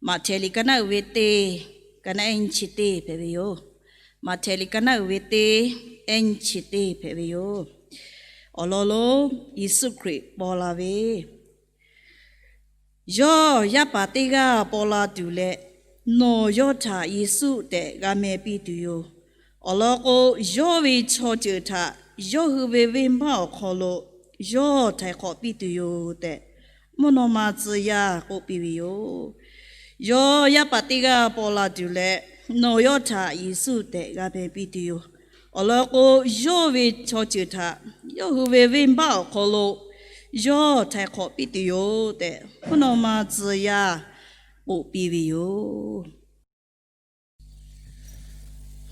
Maꞈhtehˍ liꞈ ka naˆ uiˍ ve teˇ, ka naˆ ehˉ nyiˇ chi teˇ hpehꞈ ve yoˬ. Maꞈhtehˍ liꞈ ka naˆ uiˍ ve teˇ, ehˉ nyiˇ chi teˇ hpehꞈ ve yoˬ. Awˬ lawn lonˉ Yeˍsuˆ Hkriꞈ paw la ve, yawˇ yaˇ paˍ teˇ g'aˇ paw la tuˬ leh, nawˬ yawˇ htaꞈ Yeˍsuˆ tehꞈ g'a meh piˇ tuˬ yoˬ. Awˬ lawn k'o, yawˇ ve chaw ceuˬ htaꞈ yawˇ hui ve venˇbaˆ awˬ hk'aw lo yawˇ htaiˍ hk'awꞈ piˇ tuˬ yoˬ tehꞈ, mvuhˇ naw ma tcuh yaˇ k'oˆ piˇ ve yoˬ. Yawˇ yaˇ paˍ teˇ g'aˇ paw la tuˬ leh, nawˬ yawˇ htaꞈ Yeˍsuˆ tehꞈ g'a meh piˇ tuˬ yoˬ. Awˬ lawn k'o, yawˇ ve chaw ceuˬ htaꞈ yawˇ hui ve venˇbaˆ awˬ hk'aw lo yawˇ htaiˍ hk'awꞈ piˇ tuˬ yoˬ tehꞈ, mvuhˇ naw ma tcuh yaˇ k'oˆ piˇ ve yoˬ.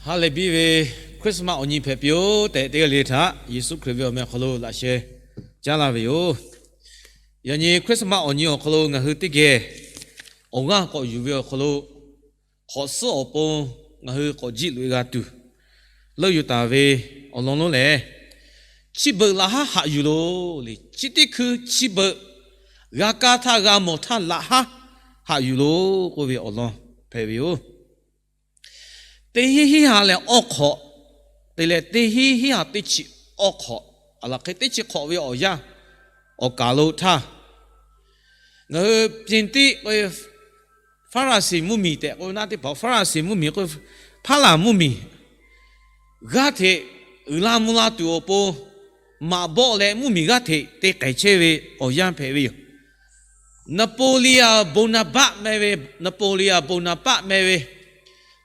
Ha lehˬ biˇ ve Christmas awˬ nyi hpehꞈ piˇ-oˆ tehꞈ, teˇ g'aˇ le htaꞈ Yeˍsuˆ Hkriꞈ ve awˬ meh awˬ hk'aw lo laꞈ sheh caˉ laˇ ve yoˬ. Yaꞈ nyi Christmas awˬ nyi awˬ hk'aw lo ngaˬ hui teˇ geh awˬ g'aˇ k'awꞈ yuˬ ve awˬ hk'aw lo, hk'awꞈ suhˉ awˬ pon ngaˬ hui k'awꞈ jiˆ loꞈ-e g'a tuˬ leuˆ yuˬ taˍ ve awˬ lawn lonˉ lehˬ, chi beuꞈ laꞈ haˉ haꞈ yuˬ loˬ le. Chi teˇ hkui chi beuꞈ g'a kaˇ htaˇ g'a mawˬ htaˇ laꞈ haˉ haꞈ yuˬ loˬ k'oˆ ve awˬ lawn hpehꞈ ve yoˬ. Teˇ hinˉ hinˉ ha leh awˇ hk'awꞈ te leh, teˇ hinˉ hinˉ ha teˇ chi awˇ hk'awꞈ, a laˬ hk'e teˇ chi hk'awꞈ ve awˬ yanˇ awˬ kaˍ lo htaˇ, ngaˬ hui Penˍteˆ k'oˆ ve Faˉraˍseˍ mvuhˇmiˬ tehꞈ k'oˆ ve naˆ teˇ hpaˍ, Faˉraˍseˍ mvuhˇmiˬ k'oˆ ve, Hpaˉlaˬ mvuhˇmiˬ g'aˇ hteꞈ uiˍ la mvuh la tuˬ awˬ pon maꞈ bawˆ leh mvuhˇmiˬ g'aˇ hteꞈ te k'ai chehˇ ve awˬ yanˇ hpehꞈ ve yoˬ. Napoleon Bonaparte meh ve, Napoleon Bonaparte meh ve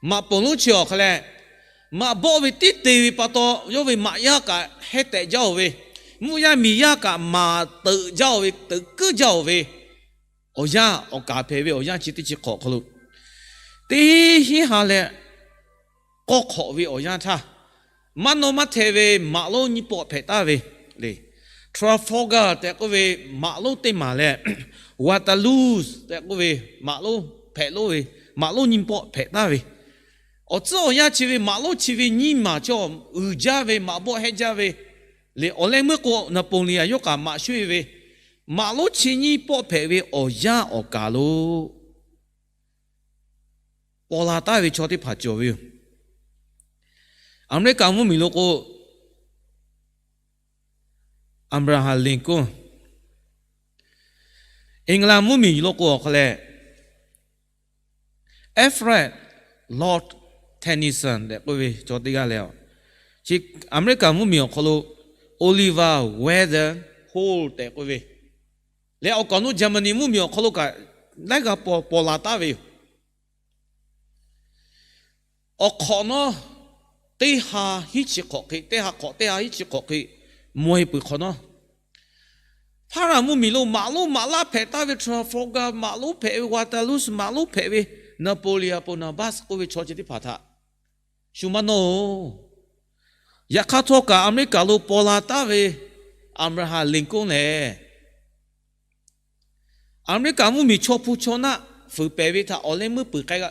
maꞈ poˍ lonˉ chi awˬ hk'a leh, maꞈ bawˆ ve tiˉ te ve pa taw, yawˇ ve maꞈ yaˇ kaꞈ heh tehꞈ jaˇ-oˬ ve, mvuhˇ yaˇ miˬ yaˇ kaꞈ maˍ teuꞈ jaˇ-oˬ ve, teuꞈ kuiˉ jaˇ-oˬ ve awˬ yanˇ awˬ kaˍ hpehꞈ ve awˬ yanˇ chi teˇ chi hk'awꞈ awˬ hk'aw lo, teˇ hinˉ ha leh k'awˇ hk'awꞈ ve awˬ yanˇ htaˇ, maˇ nawˇ maˇ hteh ve maꞈ lonˉ nyiˇ pawˆ hpehꞈ taˍ ve le. Trafalgar tehꞈ k'oˆ ve maꞈ lonˉ teˇ maˬ leh, Waterloo tehꞈ k'oˆ ve maꞈ lonˉ hpehꞈ lonˉ ve, maꞈ lonˉ nyiˇ pawˆ hpehꞈ taˍ ve, awˬ tcuhˉ awˬ yanˇ chi ve maꞈ lonˉ chi ve nyiˇ maˬ chaw uiˍ jaˇ ve, maꞈ bawˆ heh jaˇ ve le. Awˬ leh meuˇ k'o, Napoleon yawˇ kaꞈ maꞈ sho-eˬ ve, maꞈ lonˉ chi nyiˇ pawˆ hpehꞈ ve awˬ yanˇ awˬ kaˍ lo paw la taˍ ve chaw teˇ hpaˍ cawˬ ve yoˬ. Aˍmeˍriˆkaˍ mvuhˇmiˬ lo k'o, Abraham Lincoln, England mvuhˇmiˬ lo k'o awˬ hk'a leh, Alfred Lord Tennyson tehꞈ k'oˆ ve chaw teˇ g'aˇ leh, chi Aˍmeˍriˆkaˍ mvuhˇmiˬ awˬ hk'aw lo Oliver Wendell Holmes tehꞈ k'oˆ ve leh, awˬ kaˍ awˬ nu Jaˍmaˍniˆ mvuhˇmiˬ awˬ hk'aw lo kaꞈ laiˉ g'aˇ paw paw la taˍ ve yoˬ. Awˬ hk'awꞈ nawˉ, teˇ ha hiˉ chi hk'awꞈ hk'e, teˇ ha hk'awꞈ teˇ ha hiˉ chi hk'awꞈ hk'e mawˬ-e peuˬ hk'awꞈ nawˉ, Hpaˉraˍ mvuhˇmiˬ lo maꞈ lonˉ maꞈ laˇ hpehꞈ taˍ ve Trafalgar maꞈ lonˉ hpehꞈ ve, Waterloo maꞈ lonˉ hpehꞈ ve, Napoleon Bonaparte k'oˆ ve chaw chi teˇ hpaˍ htaꞈ shu maˇ nawˇ-oˬ. Yaꞈ hk'aˇ htawˇ kaꞈ Aˍmeˍriˆkaˍ lo paw la taˍ ve Abraham Lincoln lehˬ, Aˍmeˍriˆkaˍ mvuhˇmiˬ chaw hpu chaw naˆ fuiˍ pehˍ ve htaꞈ awˬ leh meuˇ peuˬ k'ai g'a,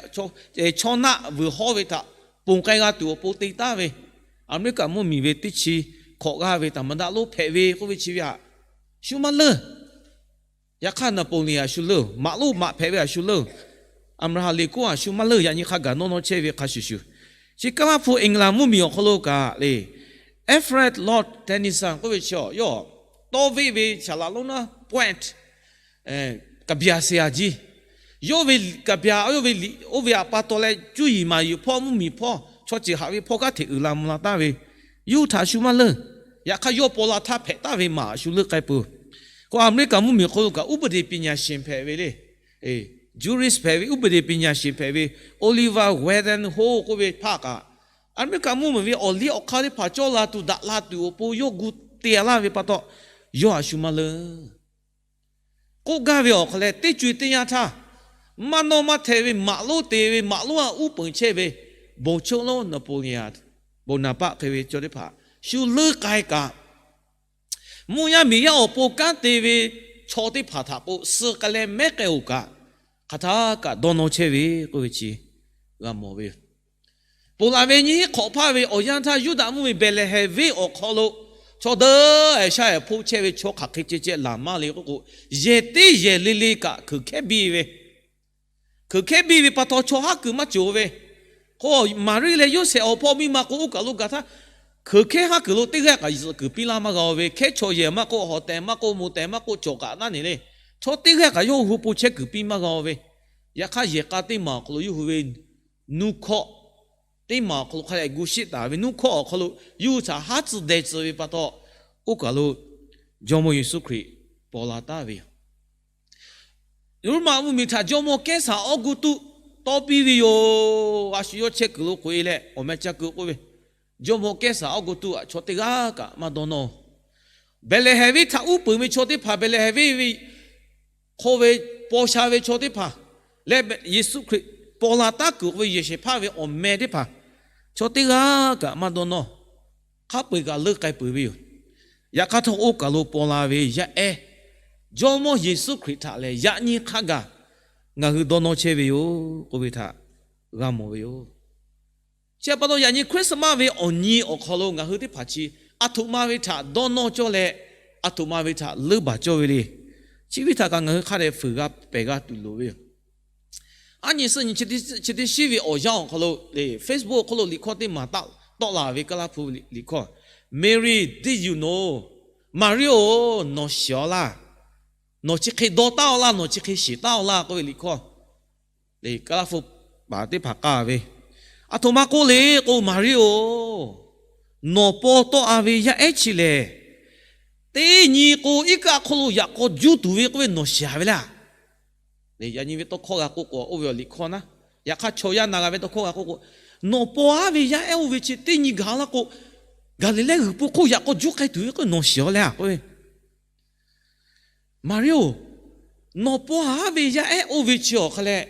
chaw naˆ vuiˬ hawˉ ve htaꞈ ponˬ k'ai g'a tuˬ awˬ pon te taˍ ve, Aˍmeˍriˆkaˍ mvuhˇmiˬ ve teˇ chi hkawꞈ g'aˇ ve htaꞈ maˍ daꞈ lonˉ hpehꞈ ve k'oˆ ve chi ve htaꞈ shu maˇ leunˇ. Yaꞈ hk'aˇ Napoleon a shu leunˇ, maꞈ lonˉ maꞈ hpehꞈ ve a shu leunˇ, Abraham Lincoln a shu maˇ leunˇ. Yaꞈ nyi hk'a gaˬ nawˇ nawˇ chehˇ ve hk'a shuˍ shuˍ, chi kanˉ maˇ hpu England mvuhˇmiˬ awˬ hk'aw lo kaꞈ le, Alfred Lord Tennyson k'oˆ ve chi yawˇ tawˇ veˆ ve shaˍ laꞈ lonˉ naˉ poet, ကဗျာဆရာကြီး, yawˇ ve ကဗျာ yawˇ ve liꞈ oˇ ve htaꞈ pa taw leh cuˇ yiˍ maˍ yiˍ hpawˇ mvuhˇmiˬ hpawˇ chaw ceuˬ haꞈ ve hpawˇ g'aˇ hteꞈ uiˍ la mvuh la taˍ ve, yawˇ hui htaꞈ shu maˇ leunˇ. Yaꞈ hk'aˇ yawˇ paw la htaˇ hpehꞈ taˍ ve maꞈ a shu leunˇ k'ai peuˬ. K'o Aˍmeˍriˆkaˍ mvuhˇmiˬ hk'aw lo kaꞈ ဥပဒေပညာရှင် hpehꞈ ve le, jurist hpehꞈ ve, ဥပဒေပညာရှင် hpehꞈ ve Oliver Wendell Holmes k'oˆ ve hpaˇ kaꞈ, Aˍmeˍriˆkaˍ mvuhˇmiˬ ve awˬ liˇ awˬ hk'aˇ teˇ hpaˍ cawˇ la tuˬ daꞈ la tuˬ awˬ pon yawˇ gu te-a laˇ ve pa taw, yawˇ a shu maˇ leunˇ. K'oˆ gaˇ ve awˬ hk'a leh, teˇ co-e teˇ yanˇ htaˇ, maˇ nawˇ maˇ hteh ve maꞈ lonˉ te ve, maꞈ lonˉ a uˉ peunˍ chehˇ ve ဗိုလ်ချုပ် Napoleon Bonaparte hk'e ve chaw teˇ hpaˍ shu leunˇ k'ai kaꞈ, mvuhˇ yaˇ miˬ yaˇ awˬ pon kanˉ te ve chaw teˇ hpaˍ htaꞈ k'o, suh k'ai leh mehˉ k'ai-oˬ kaꞈ, hk'aˬ htaˇ kaꞈ dawˇ nawˇ chehˇ ve k'oˆ ve chi g'a mawˬ ve yoˬ. Ponˬ laˬ ve nyiˇ hinˉ hk'awꞈ hpaˇ ve awˬ yanˇ htaˇ, Yuˇdaꞈ mvuhˇmiˬ Behˍlehˍhehnˍ venˇ awˬ hk'aw lo chaw dawˇ ehˍ shaˇ ehˍ hpoˆ chehˇ ve chaw hk'aˬ hk'e ceh ceh laˬ maˇ le k'oˆ k'o, yehˬ teˇ yehˬ le le kaꞈ hkeuꞈ hkehˉ biˇ ve, Hkeuˬ hkehˉ biˇ ve pa taw chaw haˉ kuiˬ maˇ cawˬ ve. K'o, Maˍriˆ leh Yoˇsehꞈ awˬ hpawˇ miˇ ma k'o, oˇ kaˬ lo gaˬ htaˇ, hkeuˬ hkehˉ haˉ kuiˬ lo teˇ g'aˇ kaꞈ zuhꞈ kuiˬ piˇ laˇ maˇ g'a-o ve. Hkehˉ chaw yehˬ maˇ k'oˆ, hawˍ tehˬ maˇ k'oˆ, moˍ tehˬ maˇ k'oˆ, cawˬ kaꞈ naˉ neˬ le. Chaw teˇ g'aˇ kaꞈ yawˇ hui hui po chehˇ kuiˬ piˇ maˇ g'a-o ve. Yaꞈ hk'aˇ, yehˬ k'a teˇ maˬ awˬ hk'aw lo yawˇ hui ve nuˇ hkawˇ, teˇ maˬ awˬ hk'aw lo hk'a dehꞈ gu sheˆ taˍ ve nuˇ hkawˇ awˬ hk'aw lo yawˇ hui htaꞈ haˉ tcuh deh tcuh ve pa taw, oˇ kaˬ lo Jawˇmawˇ Yeˍsuˆ Hkriꞈ paw la taˍ ve yoˬ. Roˉmaꞈ mvuhˇmiˬ htaꞈ jawˇmawˇ Kehˉsaˍ Awˇguˍtuˆ tawˇ piˇ ve yoˬ. A shu yawˇ chehˇ kuiˬ lo k'oꞈ-e leh awˬ meh ca keu k'oˆ ve, Jawˇmawˇ Kehˉsaˍ Awˇguˍtuˆ htaꞈ chaw teˇ g'aˇ kaꞈ maˇ dawˇ nawˇ. Behˍlehˍhehnˍ venˇ htaꞈ uˉ peunˍ ve chaw teˇ hpaˍ, Behˍlehˍhehnˍ venˇ ve hk'aw ve paw sha ve chaw teˇ hpaˍ leh, Yeˍsuˆ Hkriꞈ paw la taˉ kuiˬ k'oˆ ve yehˬ shehˍ hpaˇ ve awˬ meh teˇ hpaˍ, chaw teˇ g'aˇ kaꞈ maˇ dawˇ nawˇ. Hk'a peu-eˬ kaꞈ leuˆ k'ai peuˬ ve yoˬ. Yaꞈ hk'aˇ htawˇ, oˇ kaˬ lo paw la ve yaˇ ehˉ, Jawˇmawˇ Yeˍsuˆ Hkriꞈ htaꞈ lehˬ, yaꞈ nyi hk'a gaˬ ngaˬ hui dawˇ nawˇ chehˇ ve yoˬ k'oˆ ve htaꞈ g'a mawˬ ve yoˬ. Chi pa taw, yaꞈ nyi Christmas ve awˬ nyi awˬ hk'aw lo ngaˬ hui teˇ hpaˍ chi aˬ htoꞈ ma ve htaꞈ dawˇ nawˇ cawˇ leh, aˬ htoꞈ ma ve htaꞈ leuˉ baˬ cawˇ ve le. Chi ve htaꞈ kaꞈ ngaˬ hui hk'a dehꞈ fuiˍ g'a pehˬ g'a tuˬ loˍ ve yoˬ. Aˉ nyi suhˆ nyi chi teˇ shiˉ ve awˬ yanˇ awˬ hk'aw lo, Facebook awˬ hk'aw lo liꞈ hkawˇ teˇ maˬ tawˆ la ve, Kaˇlaˇ hpu liꞈ hkawˇ, Mary, did you know? Maˍriˆ-oˬ, nawˬ shiˍ-aw laˇ. Nawˬ chi hk'e dawˇ taˉ-aw laˇ, nawˬ chi hk'e shiˍ taˉ-aw laˇ k'oˆ ve liꞈ hkawˇ, Kaˇlaˇ hpu paˍ teˇ hpaˍ k'aˇ ve, aˬ htoꞈ ma k'oˆ le k'o, Maˍriˆ-oˬ, nawˬ paw tawˆ-a ve yaˇ ehˉ chi lehˬ, teˇ nyi k'o iˉ kaˆ hk'oˆ lo yaꞈ k'aw juˇ tuˬ ve k'oˆ ve nawˬ shiˍ-a ve laˇ. Yaꞈ nyi ve tawˇ hkawˇ g'a k'oˆ k'o, oˇ ve awˬ liꞈ hkawˇ naˉ, yaꞈ hk'aˇ chaw yaˇ na g'a ve tawˇ hkawˇ g'a k'oˆ k'o, nawˬ paw-a ve yaˇ ehˉ oˇ ve chi teˇ nyi gaˬ laˇ k'o, Gaˍliˍlehˇ g'uiˬ pu hk'oˆ yaꞈ k'aw juˇ k'ai tuˬ ve k'oˆ ve nawˬ shiˍ-aw laˇ k'oˆ ve, Maˍriˆ-oˬ, nawˬ paw-a ve yaˇ ehˉ oˇ ve chi awˬ hk'a leh,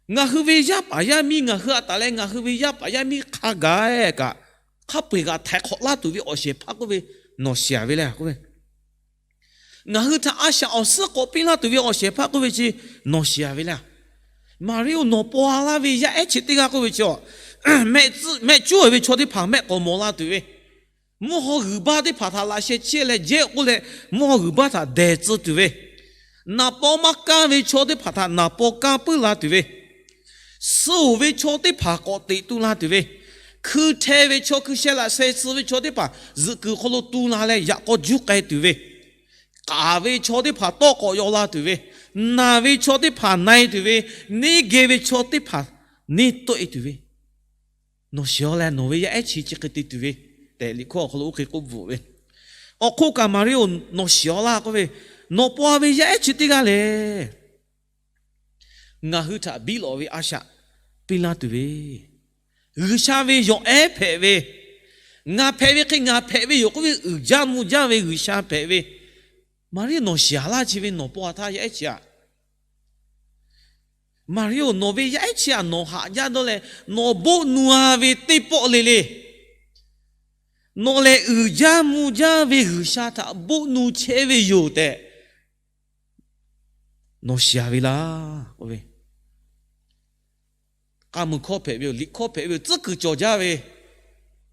ngaˬ hui ve yaˇ paˍ yaˇ miˇ, ngaˬ hui a taˍ leh ngaˬ hui ve yaˇ paˍ yaˇ miˇ hk'a gaˬ-e kaꞈ, hk'a peu-eˬ kaꞈ htaiˍ hk'awꞈ laˇ tuˬ ve awˬ shehˍ hpaˇ k'oˆ ve nawˬ shiˍ-a ve laˇ k'oˆ ve, ngaˬ hui htaꞈ a shaꞈ awˬ suhˉ k'awꞈ piˇ laˇ tuˬ ve awˬ shehˍ hpaˇ k'oˆ ve chi nawˬ shiˍ-a ve laˇ. Maˍriˆ-oˬ, nawˬ paw-a laˇ ve yaˇ ehˉ chi teˇ g'aˇ k'oˆ ve chi, mehˆ cuˉ-a ve chaw teˇ hpaˍ mehˆ k'awꞈ mawˬ la tuˬ ve, mvuhˇ haw g'uiˬ baˇ teˇ hpaˍ htaꞈ laꞈ sheh chehˇ leh jehˇ k'oˆ leh, mvuhˇ haw g'uiˬ baˇ htaꞈ dehˬ tcuh tuˬ ve, naˍ paw maˇ kanˇ ve chaw teˇ hpaˍ htaꞈ naˍ paw kanˇ puiˉ la tuˬ ve, suh-oˬ ve chaw teˇ hpaˍ k'awꞈ teꞈ tu la tuˬ ve, hkui hteh ve chaw, hkui sheh laꞈ sheh tcuh ve chaw teˇ hpaˍ zuhꞈ kuiˬ hk'aw lo tu la leh yaꞈ k'aw juˇ k'ai tuˬ ve, k'aˍ ve chaw teˇ hpaˍ tawˇ k'awꞈ yaw la tuˬ ve, naˬ ve chaw teˇ hpaˍ na-e tuˬ ve, neˇ geh ve chaw teˇ hpaˍ neˇ tawˆ-e tuˬ ve, nawˬ shiˍ-aw leh nawˬ ve yaˇ ehˉ chi chi hk'e te tuˬ ve tehꞈ, liꞈ hkawˇ awˬ hk'aw lo oˇ hk'e k'oˆ bvuhꞈ ve. Awˬ hk'oˆ kaꞈ Maˍriˆ-oˬ, nawˬ shiˍ-aw laˇ k'oˆ ve, nawˬ paw-a ve yaˇ ehˉ chi teˇ g'aˇ lehˬ, ngaˬ hui htaꞈ biˇ lawꞈ ve a shaꞈ piˇ laˇ tuˬ ve, G'uiˬsha ve yawˬ ehˉ hpehꞈ ve, ngaˬ hpehꞈ ve hk'e ngaˬ hpehꞈ ve yoˬ k'oˆ ve uiˍ jaˇ mvuh jaˇ ve G'uiˬsha hpehꞈ ve, Maˍriˆ nawˬ shiˍ-a laˇ chi ve nawˬ paw-a htaˇ yaˇ ehˉ chi-a. Maˍriˆ-oˬ, nawˬ ve yaˇ ehˉ chi-a nawˬ haꞈ jaˇ dawˇ leh, nawˬ boˆ nu-a ve teˇ pawˆ le le, nawˬ lehˬ uiˍ jaˇ mvuh jaˇ ve G'uiˬsha htaꞈ boˆ nu chehˇ ve yoˬ tehꞈ, nawˬ shiˍ-a ve laˇ k'oˆ ve, k'a muiˬ hkawˇ hpehꞈ ve yoˬ. Liꞈ hkawˇ hpehꞈ ve yoˬ. Tcuhˉ kuiˬ cawˬ jaˇ ve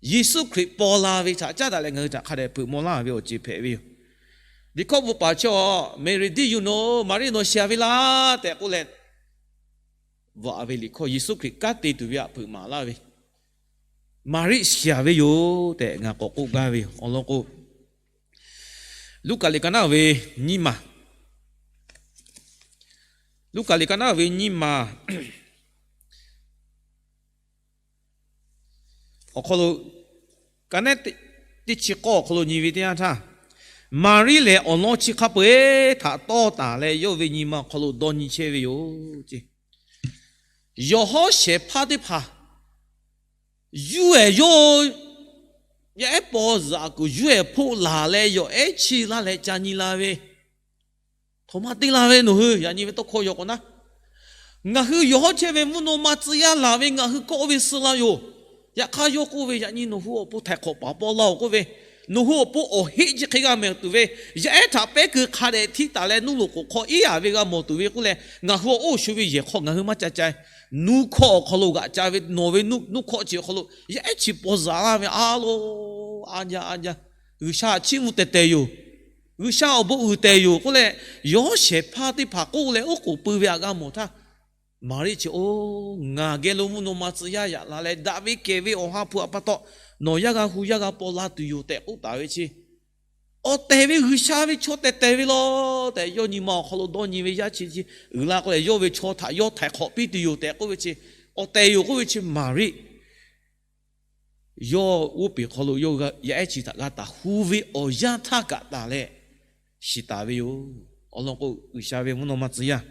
Yeˍsuˆ Hkriꞈ paw la ve htaꞈ caˉ daꞈ leh ngaˬ hui htaꞈ hk'a dehꞈ peuˬ maw laˇ ve awˬ ceuˬ hpehꞈ ve yoˬ. Liꞈ hkawˇ bvuhꞈ paˍ chi-a, Mary, did you know, Maˍriˆ nawˬ shiˍ-a ve laˇ tehꞈ k'oˆ leh, bvuhꞈ-a ve liꞈ hkawˇ Yeˍsuˆ Hkriꞈ kanˉ te tuˬ ve htaꞈ peuˬ maˍ laˇ ve, Maˍriˆ shiˍ-a ve yoˬ tehꞈ ngaˬ k'awꞈ k'oˆ gaˇ ve yoˬ. Awˬ lawn k'o, Luˉkaꞈ liꞈ ka naˉ ve nyiˇ maˬ, Luˉkaꞈ liꞈ ka naˉ ve nyiˇ maˬ awˬ hk'aw lo, ka naˉ teˇ chi k'awˇ awˬ hk'aw lo nyi ve teˇ yanˇ htaˇ, Maˍriˆ lehˬ awˬ lawn chi hk'a peu-eˬ htaꞈ tawˇ taˍ leh yawˇ ve nyi ma awˬ hk'aw lo dawˇ nyi chehˇ ve yoˬ. Yawˬ hawˉ shehˍ hpaˇ teˇ hpaˍ yuˇ-ehˍ yawˇ yaˇ ehˉ paw zuhꞈ kuiˬ yuˇ-ehˍ hpoˆ laˬ leh yawˬ ehˉ chi laˇ leh ca nyi la ve, htoꞈ ma te la ve nawˬ hui yaꞈ nyi ve tawˇ hkawˇ yaw k'o naˉ, ngaˬ hui yawˬ hawˉ chehˇ ve mvuhˇ naw ma tcuh yaˇ laˬ ve ngaˬ hui kawˆ ve suh la yoˬ. Yaꞈ hk'aˇ yawˇ k'oˆ ve, yaꞈ nyi nawˬ hui awˬ pon htaiˍ hk'awꞈ paˍ paw laˇ-oˬ k'oˆ ve, nawˬ hui awˬ pon awˬ heˆ chi hk'e g'a mehˍ tuˬ ve, yaˇ ehˉ htaꞈ pehˉ keu hk'a dehꞈ htiˇ taˍ leh nuˇ loꞈ k'oˍ hk'aw iˉ-a ve g'a mawˬ tuˬ ve k'oˆ leh, ngaˬ hui awˬ oˇ shu ve yehˬ hk'aw ngaˬ hui maˇ ca ca, nuˇ hkawˇ awˬ hk'aw lo g'aꞈ ca ve nawˬ ve nuˇ hkawˇ chi awˬ hk'aw lo yaˇ ehˉ chi paw zuhꞈ laˇ ve a lo, a jaˇ a jaˇ, G'uiˬsha chiˇ mvuh tehˬ tehˬ yoˬ. G'uiˬsha awˬ bon uiˍ tehˬ yoˬ k'oˆ leh, yawˬ hawˉ shehˍ hpaˇ teˇ hpaˍ k'oˆ leh oˉ k'oˍ pui ve htaꞈ g'a mawˬ htaˇ, Maˍriˆ chi, Oˇ, ngaˬ geh lo mvuhˇ naw ma tcuh yaˇ yaꞈ la leh, daꞈ ve kehˬ ve awˬ ha hpu htaꞈ pa taw nawˬ yaˇ g'a hu yaˇ g'a paw la tuˬ yoˬ tehꞈ k'oˆ taˍ ve chi, awˬ tehˬ ve G'uiˬsha ve chaw tehˬ tehˬ ve law tehꞈ, yawˇ nyi ma awˬ hk'aw lo dawˇ nyi ve yaˇ chi uiˍ la k'o leh, yawˇ ve chaw htaꞈ yawˇ htaiˍ hk'awꞈ piˇ tuˬ yoˬ tehꞈ k'oˆ ve chi, awˬ tehˬ yoˬ k'oˆ ve chi Maˍriˆ yawˇ g'oˇ peˬ hk'aw lo yawˇ yaˇ ehˉ chi htaꞈ g'a taˍ hu ve awˬ yanˇ htaˇ kaꞈ taˍ leh shiˍ taˍ ve yoˬ. Awˬ lawn k'o, G'uiˬsha ve mvuhˇ naw ma tcuh yaˇ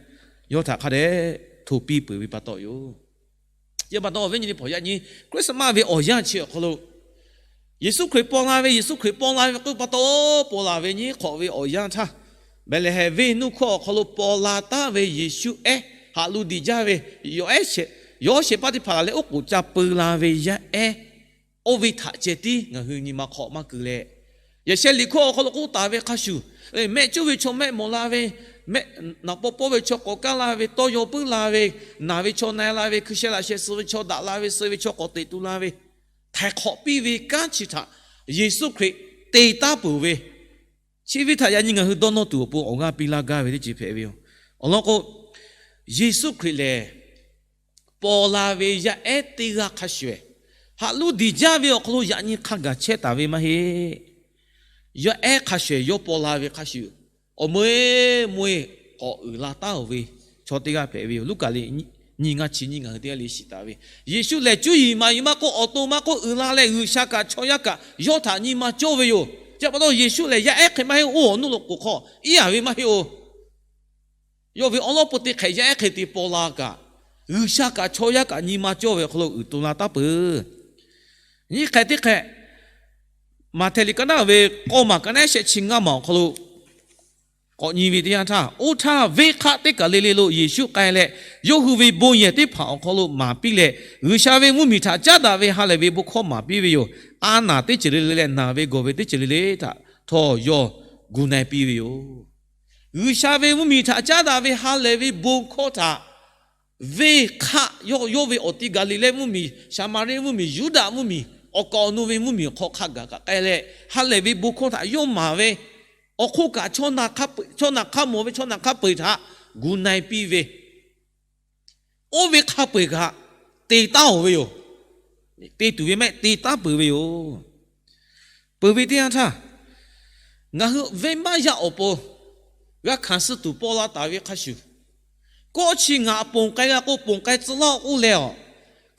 yawˇ htaꞈ hk'a dehꞈ hto piˇ peuˬ ve pa taw yoˬ. Chi pa taw, awˬ viˉ nyi teˇ hpaˍ, yaꞈ nyi Christmas ve awˬ yanˇ chi awˬ hk'aw lo Yeˍsuˆ Hkriꞈ paw la ve, Yeˍsuˆ Hkriꞈ paw la ve k'oˆ pa taw, paw la ve nyiˇ hk'awꞈ ve awˬ yanˇ htaˇ, Behˍlehˍhehnˍ venˇ nuˇ hkawˇ awˬ hk'aw lo paw la taˉ ve Yeˍsuˆ ehˉ haꞈ lu diˍ jaˇ ve, yawˇ shehˍ paˇ teˇ hpaˍ leh oˉ k'oˍ ca peu la ve yaˇ ehˉ oˇ ve htaꞈ ceh tiˉ ngaˬ hui nyi ma hk'aw maˇ keu leh, Yaꞈ sheh liꞈ hkawˇ awˬ hk'aw lo k'oˆ taˍ ve hk'a shuˍ, mehˆ cuˉ ve chaw mehˆ mawˬ la ve, naˍ paw pawˇ ve chaw k'awꞈ kaˇ la ve, tawˇ yaw puiˉ la ve, naˬ ve chaw na la ve, hkui sheh laꞈ sheh suh ve chaw daꞈ la ve, suh ve chaw k'awꞈ teꞈ tu la ve, htaiˍ hk'awꞈ piˇ ve kanˉ chi htaꞈ Yeˍsuˆ Hkriꞈ te taˉ peuˬ ve, chi ve htaꞈ yaꞈ nyi ngaˬ hui dawˇ nawˇ tuˬ awˬ pon awˬ g'aˇ piˇ laˇ gaˇ ve teˇ ceuˬ hpehꞈ ve yoˬ. Awˬ lawn k'o, Yeˍsuˆ Hkriꞈ lehˬ paw la ve yaˇ ehˉ teˇ g'aˇ hk'a shuˍ, haꞈ lu diˍ jaˇ ve awˬ hk'aw lo yaꞈ nyi hk'a gaˬ chehˇ taˍ ve maˇ heˆ. Yaˇ ehˉ hk'a shuˍ yawˇ paw la ve hk'a shuˍ, awˬ meuˇ eˬ meuˇ eˬ k'awꞈ uiˍ la taˉ-oˬ ve chaw teˇ g'aˇ hpehꞈ ve yoˬ. Luˉkaꞈ liꞈ nyiˇ ngaˇ chi nyiˇ ngaˬ hui teˇ g'aˇ le shiˍ taˍ ve, Yeˍsuˆ lehˬ cuˇ yiˍ maˍ yiˍ maˇ k'oˆ, awˬ to maˇ k'oˆ, uiˍ la leh G'uiˬsha kaꞈ chaw yaˇ kaꞈ yawˇ htaꞈ nyi ma cawˇ ve yoˬ. Chi pa taw Yeˍsuˆ lehˬ yaˇ ehˉ hk'e maˇ heˆ, oˇ awˬ nuˇ lo k'oˍ hk'aw iˉ yaˍ ve maˇ heˆ-oˬ. Yawˇ ve awˉ lawˉ peu teˇ hk'ehꞈ yaˇ ehˉ hk'e te paw la kaꞈ, G'uiˬsha kaꞈ chaw yaˇ kaꞈ nyi ma cawˇ ve awˬ hk'aw lo uiˍ to la taˉ peuˬ. Nyiˇ hk'ehꞈ teˇ hk'ehꞈ, Maꞈhtehˍ liꞈ ka naˉ ve k'awˇ maˬ ka naˉ shehˆ chi ngaˇ maˬ awˬ hk'aw lo k'awꞈ nyi ve teˇ yanˇ htaˇ, oˇ htaˇ venˇ hk'aˆ teˇ kaˬ le le lo Yeˍsuˆ k'ai leh, yawˇ hui ve bon yehˬ teˇ hpaˍ awˬ hk'aw lo maˍ piˇ leh, G'uiˬsha ve mvuhˇmiˬ htaꞈ caˉ daꞈ ve ha lehˬ ve bon hkawˇ maˍ piˇ ve yoˬ. A naˬ teˇ ceuˬ le le leh naˬ ve gawˬ ve teˇ ceuˬ le le htaꞈ htawˇ yawˇ gu na-e piˇ ve yoˬ. G'uiˬsha ve mvuhˇmiˬ htaꞈ caˉ daꞈ ve ha lehˬ ve bon hkawˇ htaꞈ venˇ hk'aˆ yawˇ, yawˇ ve awˬ ti Gaˍliˍlehˇ mvuhˇmiˬ, Saˍmaˍriˆ mvuhˇmiˬ, Yuˇdaꞈ mvuhˇmiˬ, awˬ kaˍ awˬ nu ve mvuhˇmiˬ awˬ hk'aw hk'a gaˬ kaꞈ k'ai leh, ha lehˬ ve bon hkawˇ htaꞈ yawˇ maˍ ve awˬ hk'oˆ kaꞈ, chaw naˬ hk'a mawˬ ve chaw naˬ hk'a peu-eˬ htaꞈ gu na-e piˇ ve, oˇ ve hk'a peu-eˬ kaꞈ te taˉ-oˬ ve yoˬ. Te tuˬ ve mehˆ te taˉ peuˬ ve yoˬ. Peuˬ ve teˇ yanˇ htaˇ, ngaˬ hui venˇbaˆ yaˇ awˬ pon g'a hkanˍ suh tuˬ paw la taˍ ve hk'a shuˍ, kawˆ chi ngaˬ ponˬ k'ai g'a k'o ponˬ k'ai tcuh laˇ-oˆ k'oˆ leh awˬ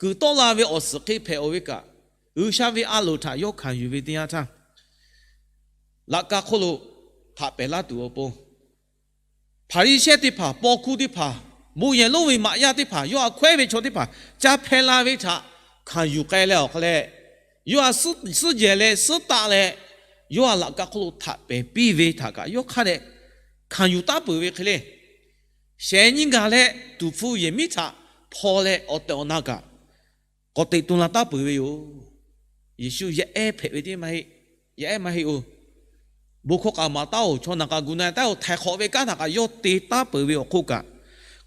kuiˬ tawˆ la ve awˬ suhˍ hk'e hpehꞈ-oˬ ve kaꞈ, G'uiˬsha ve a loˍ htaꞈ yawˇ hkanˍ yuˬ ve teˇ yanˇ htaˇ, laꞈ ka hk'oˆ lo htaꞈ pehˍ laˇ tuˬ awˬ pon Hpaˍriˍsehˇ teˇ hpaˍ, paw hkuˇ teˇ hpaˍ, bon yehˬ lonˉ ve maꞈ yaˇ teˇ hpaˍ, yawˇ htaꞈ hkawehˉ ve chaw teˇ hpaˍ ca hpehˇ la ve htaꞈ hkanˍ yuˬ k'ai leh awˬ hk'a leh, yawˇ htaꞈ suhˉ jehˬ leh suhˉ taˆ leh, yawˇ htaꞈ laꞈ ka hk'oˆ lo htaꞈ pehˍ piˇ ve htaꞈ kaꞈ yawˇ hk'a dehꞈ hkanˍ yuˬ taˉ peuˬ ve hk'e le. Shehˍ nyi gaˬ leh tuˍ hpfuh yehˬ miˉ htaꞈ hpaw leh awˬ tehˬ awˬ na kaꞈ k'awꞈ teꞈ tu la taˉ peuˬ ve yoˬ. Yeˍsuˆ yaˇ ehˉ hpehꞈ ve teˇ maˇ heˆ. Yaˇ ehˉ maˇ heˆ-oˬ. Bon hkawˇ k'aꞈ maˍ taˉ-oˬ, chaw naˬ k'aꞈ gu na taˉ-oˬ, htaiˍ hk'awꞈ ve kanˉ htaꞈ kaꞈ yawˇ te taˉ peuˬ ve awˬ hk'oˆ kaꞈ,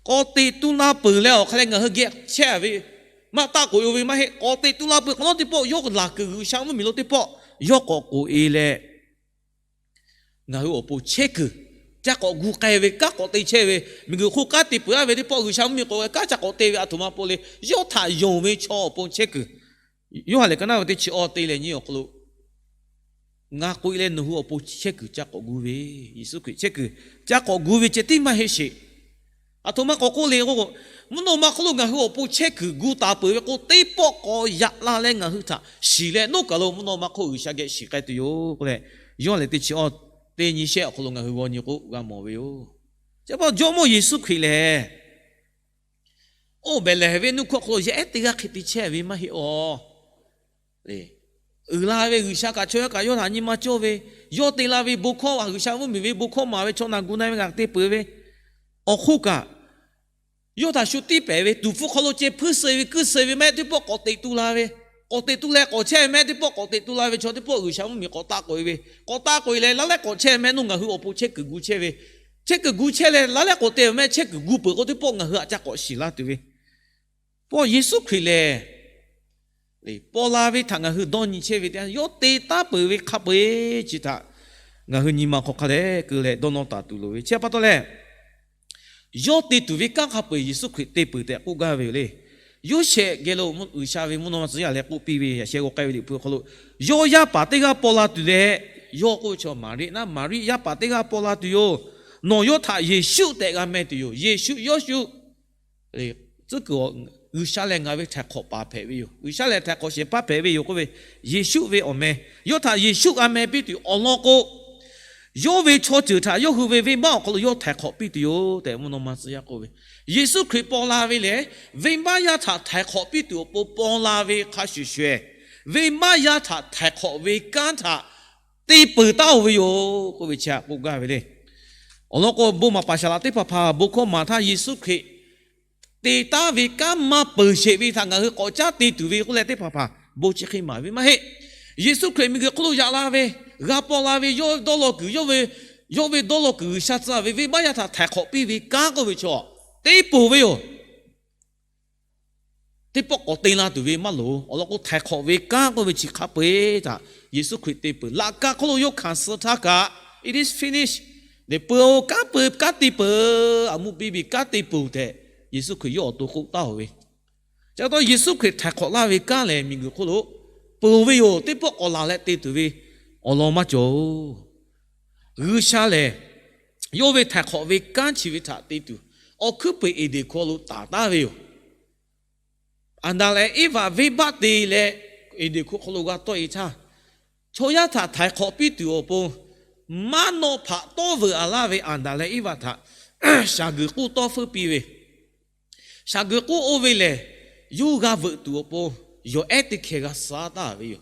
k'awꞈ teꞈ tu la peuˬ leh awˬ hk'a leh ngaˬ hui geh chehˇ ve maˇ taˆ k'oꞈ-e ve maˇ heˆ. K'awꞈ teꞈ tu la peuˬ hk'awꞈ nawˉ teˇ pawˆ yawˇ laˬ kuiˬ G'uiˬsha mvuhˇmiˬ lo teˇ pawˆ yawˇ k'awꞈ k'oꞈ-e leh, ngaˬ hui awˬ pon chehˇ kuiˬ ca k'awꞈ gu k'ai ve, kanˉ k'awꞈ te chehˇ ve, miˬguiˬ hk'oˆ kanˉ te peuˬ-a ve teˇ pawˆ G'uiˬsha mvuhˇmiˬ k'oꞈ-e kanˉ ca k'awꞈ te ve aˬ htoꞈ ma pon le. Yawˇ htaꞈ yonˍ ve chaw awˬ pon chehˇ kuiˬ, Yoˇhanˬ lehˬ ka naˉ ve teˇ chi awˇ te leh nyi awˬ hk'aw lo, ngaˬ k'oꞈ-e leh nawˬ hui awˬ pon chehˇ kuiˬ ca k'awꞈ gu ve, Yeˍsuˆ Hkriꞈ chehˇ kuiˬ ca k'awꞈ gu ve ceh tiˉ maˇ heˆ sheˍ. Aˬ htoꞈ ma k'awꞈ k'oˆ le k'o, mvuhˇ naw ma hk'oˆ lo ngaˬ hui awˬ pon chehˇ kuiˬ gu taˍ peuˬ ve k'o, teˇ pawˆ k'awꞈ yaꞈ la leh ngaˬ hui htaꞈ shiˍ leh nawˉ kaˬ lo mvuhˇ naw ma hk'oˆ G'uiˬsha geh shiˍ k'ai tuˬ yoˬ k'oˆ leh, Yoˇhanˬ lehˬ teˇ chi awˇ teˇ nyi shehˆ awˬ hk'aw lo ngaˬ hui g'aw nyi k'o g'a mawˬ ve yoˬ. Chi pa taw Jawˇmawˇ Yeˍsuˆ Hkriꞈ lehˬ, oˇ Behˍlehˍhehnˍ venˇ nuˇ hkawˇ hk'aw lo yaˇ ehˉ teˇ g'aˇ hk'e te chehˇ ve maˇ heˆ-oˬ. Uiˍ la ve G'uiˬsha kaꞈ chaw yaˇ kaꞈ yawˇ htaꞈ nyi ma cawˇ ve, yawˇ te la ve bon hkawˇ, G'uiˬsha mvuhˇmiˬ ve bon hkawˇ maˍ ve chaw naˬ gu na ve g'a te peuˬ ve awˬ hk'oˆ kaꞈ, yawˇ htaꞈ shu tiˇ pehˍ ve tuˍ hpfuh hk'aw lo ceh hpuiˇ suh ve kuiˇ suh ve mehˆ teˇ pawˆ k'awꞈ teꞈ tu la ve, k'awꞈ teꞈ tu leh k'awꞈ chehˇ ve mehˆ teˇ pawˆ k'awꞈ teꞈ tu la ve chaw teˇ pawˆ G'uiˬsha mvuhˇmiˬ k'awꞈ taˆ k'oꞈ-e ve, k'awꞈ taˆ k'oꞈ-e leh laˇ lehˉ k'awꞈ chehˇ mehˆ nawˉ ngaˬ hui awˬ pon chehˇ kuiˬ gu chehˇ ve, chehˇ kuiˬ gu chehˇ leh laˇ lehˉ k'awꞈ te ve mehˆ chehˇ kuiˬ gu peuˬ k'o teˇ pawˆ ngaˬ hui htaꞈ ca k'awꞈ shiˍ laˇ tuˬ ve, pawˆ Yeˍsuˆ Hkriꞈ lehˬ, paw la ve htaꞈ ngaˬ hui dawˇ nyi chehˇ ve teˇ yanˇ, yawˇ te taˉ peuˬ ve hk'a peu-eˬ chi htaꞈ ngaˬ hui nyi ma hk'aw hk'a dehꞈ keu leh dawˇ nawˇ taˍ tuˬ loˍ ve chi pa taw lehˬ, yawˇ te tuˬ ve kanˉ hk'a peu-eˬ Yeˍsuˆ Hkriꞈ te peuˬ tehꞈ k'oˆ gaˇ ve yoˬ le. Yoˇsehꞈ geh lo G'uiˬsha ve mvuhˇ naw ma tcuh yaˇ leh k'oˆ piˇ ve, yaꞈ sheh g'aw k'ai ve Liꞈ hpu awˬ hk'aw lo, yawˇ yaˇ paˍ teˇ g'aˇ paw la tuˬ leh, yawˇ k'oˆ ve chaw Maˍriˆ naˉ, Maˍriˆ yaˇ paˍ teˇ g'aˇ paw la tuˬ yoˬ. Nawˬ yawˇ htaꞈ Yeˍsuˆ tehꞈ g'a meh tuˬ yoˬ. Yeˍsuˆ, Yawˇshuˆ. Tcuhˉ kuiˬ, G'uiˬsha lehˬ ngaˬ ve htaiˍ hk'awꞈ paˍ hpehꞈ ve yoˬ. G'uiˬsha lehˬ htaiˍ hk'awꞈ shehˍ hpaˇ hpehꞈ ve yoˬ k'oˆ ve, Yeˍsuˆ ve awˬ meh. Yawˇ htaꞈ Yeˍsuˆ g'a meh piˇ tuˬ awˬ lawn k'o, yawˇ ve chaw ceuˬ htaꞈ yawˇ hui ve venˇbaˆ awˬ hk'aw lo yawˇ htaiˍ hk'awꞈ piˇ tuˬ yoˬ tehꞈ mvuhˇ naw ma tcuh yaˇ k'oˆ ve. Yeˍsuˆ Hkriꞈ paw la ve lehˬ, venˇbaˆ yaˇ htaꞈ htaiˍ hk'awꞈ piˇ tuˬ awˬ pon paw la ve hk'a shuˍ shuˍ, venˇbaˆ yaˇ htaꞈ htaiˍ hk'awꞈ ve kanˉ htaꞈ te peuˬ taˉ-oˬ ve yoˬ k'oˆ ve chi htaꞈ k'oˆ gaˇ ve le. Awˬ lawn k'o, bon maˍ paˍ saˍ laꞈ teˇ hpaˍ hpaˍ bon hkawˇ maˍ htaˇ Yeˍsuˆ Hkriꞈ te taˉ ve kanˉ maˇ peuˬ sheˍ ve htaꞈ ngaˬ hui k'awꞈ caˉ te tuˬ ve k'oˆ leh teˇ hpaˍ hpaˍ bon chi hk'e maˍ ve maˇ heˆ. Yeˍsuˆ Hkriꞈ miˬguiˬ hk'oˆ lo yaꞈ la ve, g'a paw la ve yawˇ dawˇ law kuiˬ, yawˇ ve dawˇ law kuiˬ G'uiˬsha tcuh ve venˇbaˆ yaˇ htaꞈ htaiˍ hk'awꞈ piˇ ve kanˉ k'oˆ ve chaw teˇ poˬ ve yoˬ. Teˇ pawˆ k'awꞈ te la tuˬ ve maˇ loˍ. Awˬ lawn k'o, htaiˍ hk'awꞈ ve kanˉ k'oˆ ve chi hk'a peu-eˬ htaꞈ Yeˍsuˆ Hkriꞈ te peuˬ. Laꞈ ka hk'oˆ lo yawˇ hkanˍ suh htaˇ kaꞈ, It is finished. Lehˬ peuˬ-oˬ, kanˉ peuˬ, kanˉ te peuˬ, aˬ muˇ piˇ ve kanˉ te peuˬ tehꞈ Yeˍsuˆ Hkriꞈ yawˇ awˬ to k'oˆ taˉ-oˬ ve. Chi pa taw Yeˍsuˆ Hkriꞈ htaiˍ hk'awꞈ laˇ ve kanˉ lehˬ, miˬguiˬ hk'oˆ lo peuˬ ve yoˬ. Teˇ pawˆ k'awꞈ laˬ leh te tuˬ ve awˬ lawn maˇ cawˬ-oˬ. G'uiˬsha lehˬ, yawˇ ve htaiˍ hk'awꞈ ve kanˉ chi ve htaꞈ te tuˬ, awˬ hkuiˉ peuˬ Eˍdenˍ hkawˇ lo taˍ taˉ ve yoˬ. Aˍdanˍ leh Eˇvaꞈ venˇbaˆ te leh Eˍdenˍ hkawˇ hk'aw lo g'a tawˆ-e htaˇ, chaw yaˇ htaꞈ htaiˍ hk'awꞈ piˇ tuˬ awˬ pon, maˇ nawˆ hpaꞈ tawˇ veuꞈ-a laˇ ve Aˍdanˍ leh Eˇvaꞈ htaꞈ shaˍ guiˬ k'uˇ tawˇ feuˉ piˇ ve, shaˍ guiˬ k'uˇ oˇ ve lehˬ, yawˇ g'a veuꞈ tuˬ awˬ pon yawˬ ehˉ teˇ hkeh g'a suh taˍ ve yoˬ.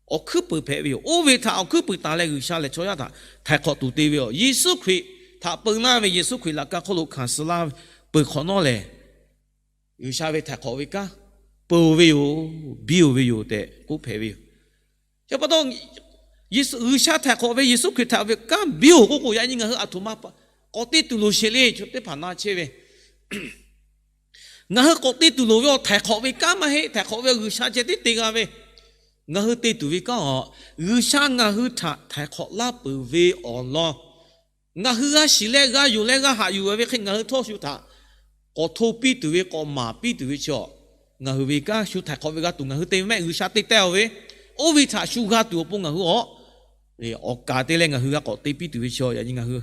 Awˬ hkuiˉ peuˬ hpehꞈ ve yoˬ. Oˇ ve htaꞈ awˬ hkuiˉ peuˬ taˍ leh G'uiˬsha lehˬ chaw yaˇ htaꞈ htaiˍ hk'awꞈ tuˬ te ve yoˬ. Yeˍsuˆ Hkriꞈ htaꞈ peu laˇ ve Yeˍsuˆ Hkriꞈ laꞈ ka hk'oˆ lo hkanˍ suh laˇ peuˬ hk'awꞈ nawˉ lehˬ, G'uiˬsha ve htaiˍ hk'awꞈ ve kanˉ peuˬ-oˬ ve yoˬ, biˇ-oˬ ve yoˬ tehꞈ k'oˆ hpehꞈ ve yoˬ. Chi pa taw, G'uiˬsha htaiˍ hk'awꞈ ve Yeˍsuˆ Hkriꞈ htaꞈ ve kanˉ biˇ-oˬ k'oˆ k'o, yaꞈ nyi ngaˬ hui aˬ htoꞈ ma k'awꞈ te tuˬ loˍ sheˍ le. Chaw teˇ hpaˍ na chehˇ ve, ngaˬ hui k'awꞈ te tuˬ loˍ ve awˬ htaiˍ hk'awꞈ ve kanˉ maˇ heˆ. Htaiˍ hk'awꞈ ve G'uiˬsha ceh tiˉ te g'a ve, ngaˬ hui te tuˬ ve kanˉ-aˬ, G'uiˬsha ngaˬ hui htaꞈ htaiˍ hk'awꞈ laˇ peuˬ ve awˬ lawn, ngaˬ hui g'a shiˍ leh g'a yonˍ leh g'a haꞈ yuˬ ve hk'e ngaˬ hui htawˇ shu htaꞈ k'awꞈ hto piˇ tuˬ ve, k'awꞈ maˍ piˇ tuˬ ve chaw, ngaˬ hui ve kanˉ shu htaiˍ hk'awꞈ ve g'a tuˬ ngaˬ hui te ve mehˆ G'uiˬsha te teh-oˬ ve, oˇ ve htaꞈ shu g'a tuˬ awˬ pon ngaˬ hui awˬ awˬ kaˍ te leh ngaˬ hui g'a k'awꞈ te piˇ tuˬ ve chaw, yaꞈ nyi ngaˬ hui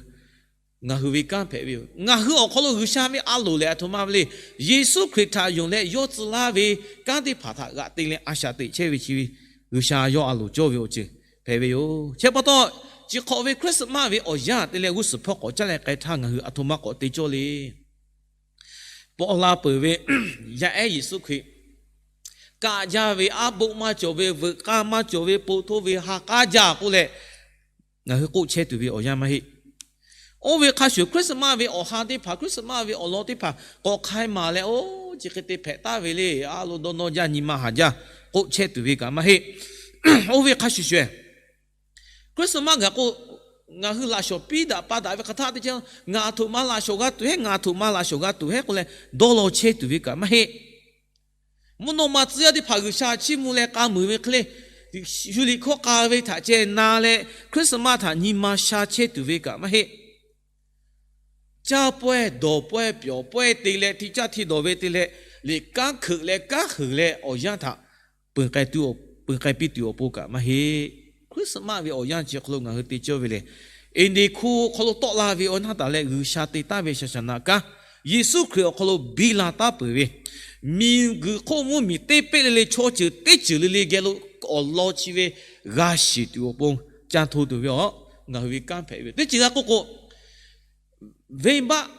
ngaˬ hui ve kanˉ hpehꞈ ve yoˬ. Ngaˬ hui awˬ hk'aw lo G'uiˬsha ve a loˍ lehˬ aˬ htoꞈ ma ve le. Yeˍsuˆ Hkriꞈ htaꞈ yonˍ leh yawˇ tcuh laˇ ve kanˉ teˇ hpaˍ htaꞈ g'aꞈ te leh a shaꞈ teꞈ chehˇ ve chi ve, G'uiˬsha yawˇ a loˍ cawˇ ve awˬ ceuˬ hpehꞈ ve yoˬ. Chi pa taw, chi hk'awꞈ ve Christmas ve awˬ yanˇ te leh g'uˇ suhˍ hpawˇ k'awꞈ caˇ leh k'ai htaˇ ngaˬ hui aˬ htoꞈ ma k'awꞈ te cawˇ le. Paw la peuˬ ve yaˇ ehˉ Yeˍsuˆ Hkriꞈ kaˆ jaˇ ve, aˉ boˆ maˇ cawˬ ve, veuꞈ k'aˇ maˇ cawˬ ve, po htoˇ ve ha k'aˉ jaˇ k'oˆ leh, ngaˬ hui k'oˆ chehˇ tuˬ ve awˬ yanˇ maˇ heˆ. Oˇ ve hk'a shuˍ Christmas ve awˬ ha teˇ hpaˍ, Christmas ve awˬ lawn teˇ hpaˍ k'awꞈ hk'ai maˍ leh, oˇ chi hk'e te hpehꞈ taˍ ve le. A lo dawˇ nawˇ jaˇ, nyi ma haˍ jaˇ k'oˆ chehˇ tuˬ ve kaꞈ maˇ heˆ. Oˇ ve hk'a shuˍ shuˍ, Christmas gaˬ k'o, ngaˬ hui laꞈ shawˍ piˇ daꞈ pa daꞈ ve hk'aˬ htaˇ teˇ caˇ, ngaˬ aˬ htoꞈ ma laꞈ shawˍ g'a tuˬ heˆ, ngaˬ aˬ htoꞈ ma laꞈ shawˍ g'a tuˬ heˆ k'oˆ leh dawˇ law chehˇ tuˬ ve kaꞈ maˇ heˆ. Mvuhˇ naw ma tcuh yaˇ teˇ hpaˍ G'uiˬsha chiˇ mvuh leh k'a muiˬ ve hk'e le, shu liꞈ hkawˇ k'a ve htaꞈ ceh na leh Christmas htaꞈ nyi ma sha chehˇ tuˬ ve kaꞈ maˇ heˆ. Caˇ pawehˇ dawˬ pawehˇ pyawˬ pawehˇ te leh, hti caˇ hti dawˬ ve te leh, liꞈ kanˉ hkeuꞈ leh kanˉ huiˍ leh awˬ yanˇ htaꞈ peuˬ k'ai piˇ tuˬ awˬ pon kaꞈ maˇ heˆ. Christmas ve awˬ yanˇ chi hk'aw lo ngaˬ hui te cawˇ ve lehˬ, Eˍdenˍ hko hk'aw lo tawˆ la ve awˬ yanˇ taˍ leh G'uiˬsha te taˍ ve shaˍ shaˍ naꞈ kanˉ, Yeˍsuˆ Hkriꞈ awˬ hk'aw lo biˇ la taˉ peuˬ ve, miˬguiˬ hk'oˆ mvuhˇmiˬ teˇ peˆ le le, chaw ceuˬ teˇ ceuˬ le le geh lo awˬ lawn chi ve g'a shiˍ tuˬ awˬ pon, ca hto tuˬ ve awˬ, ngaˬ hui ve kanˉ hpehꞈ ve teˇ ceuˬ g'a k'oˆ k'o, venˇbaˆ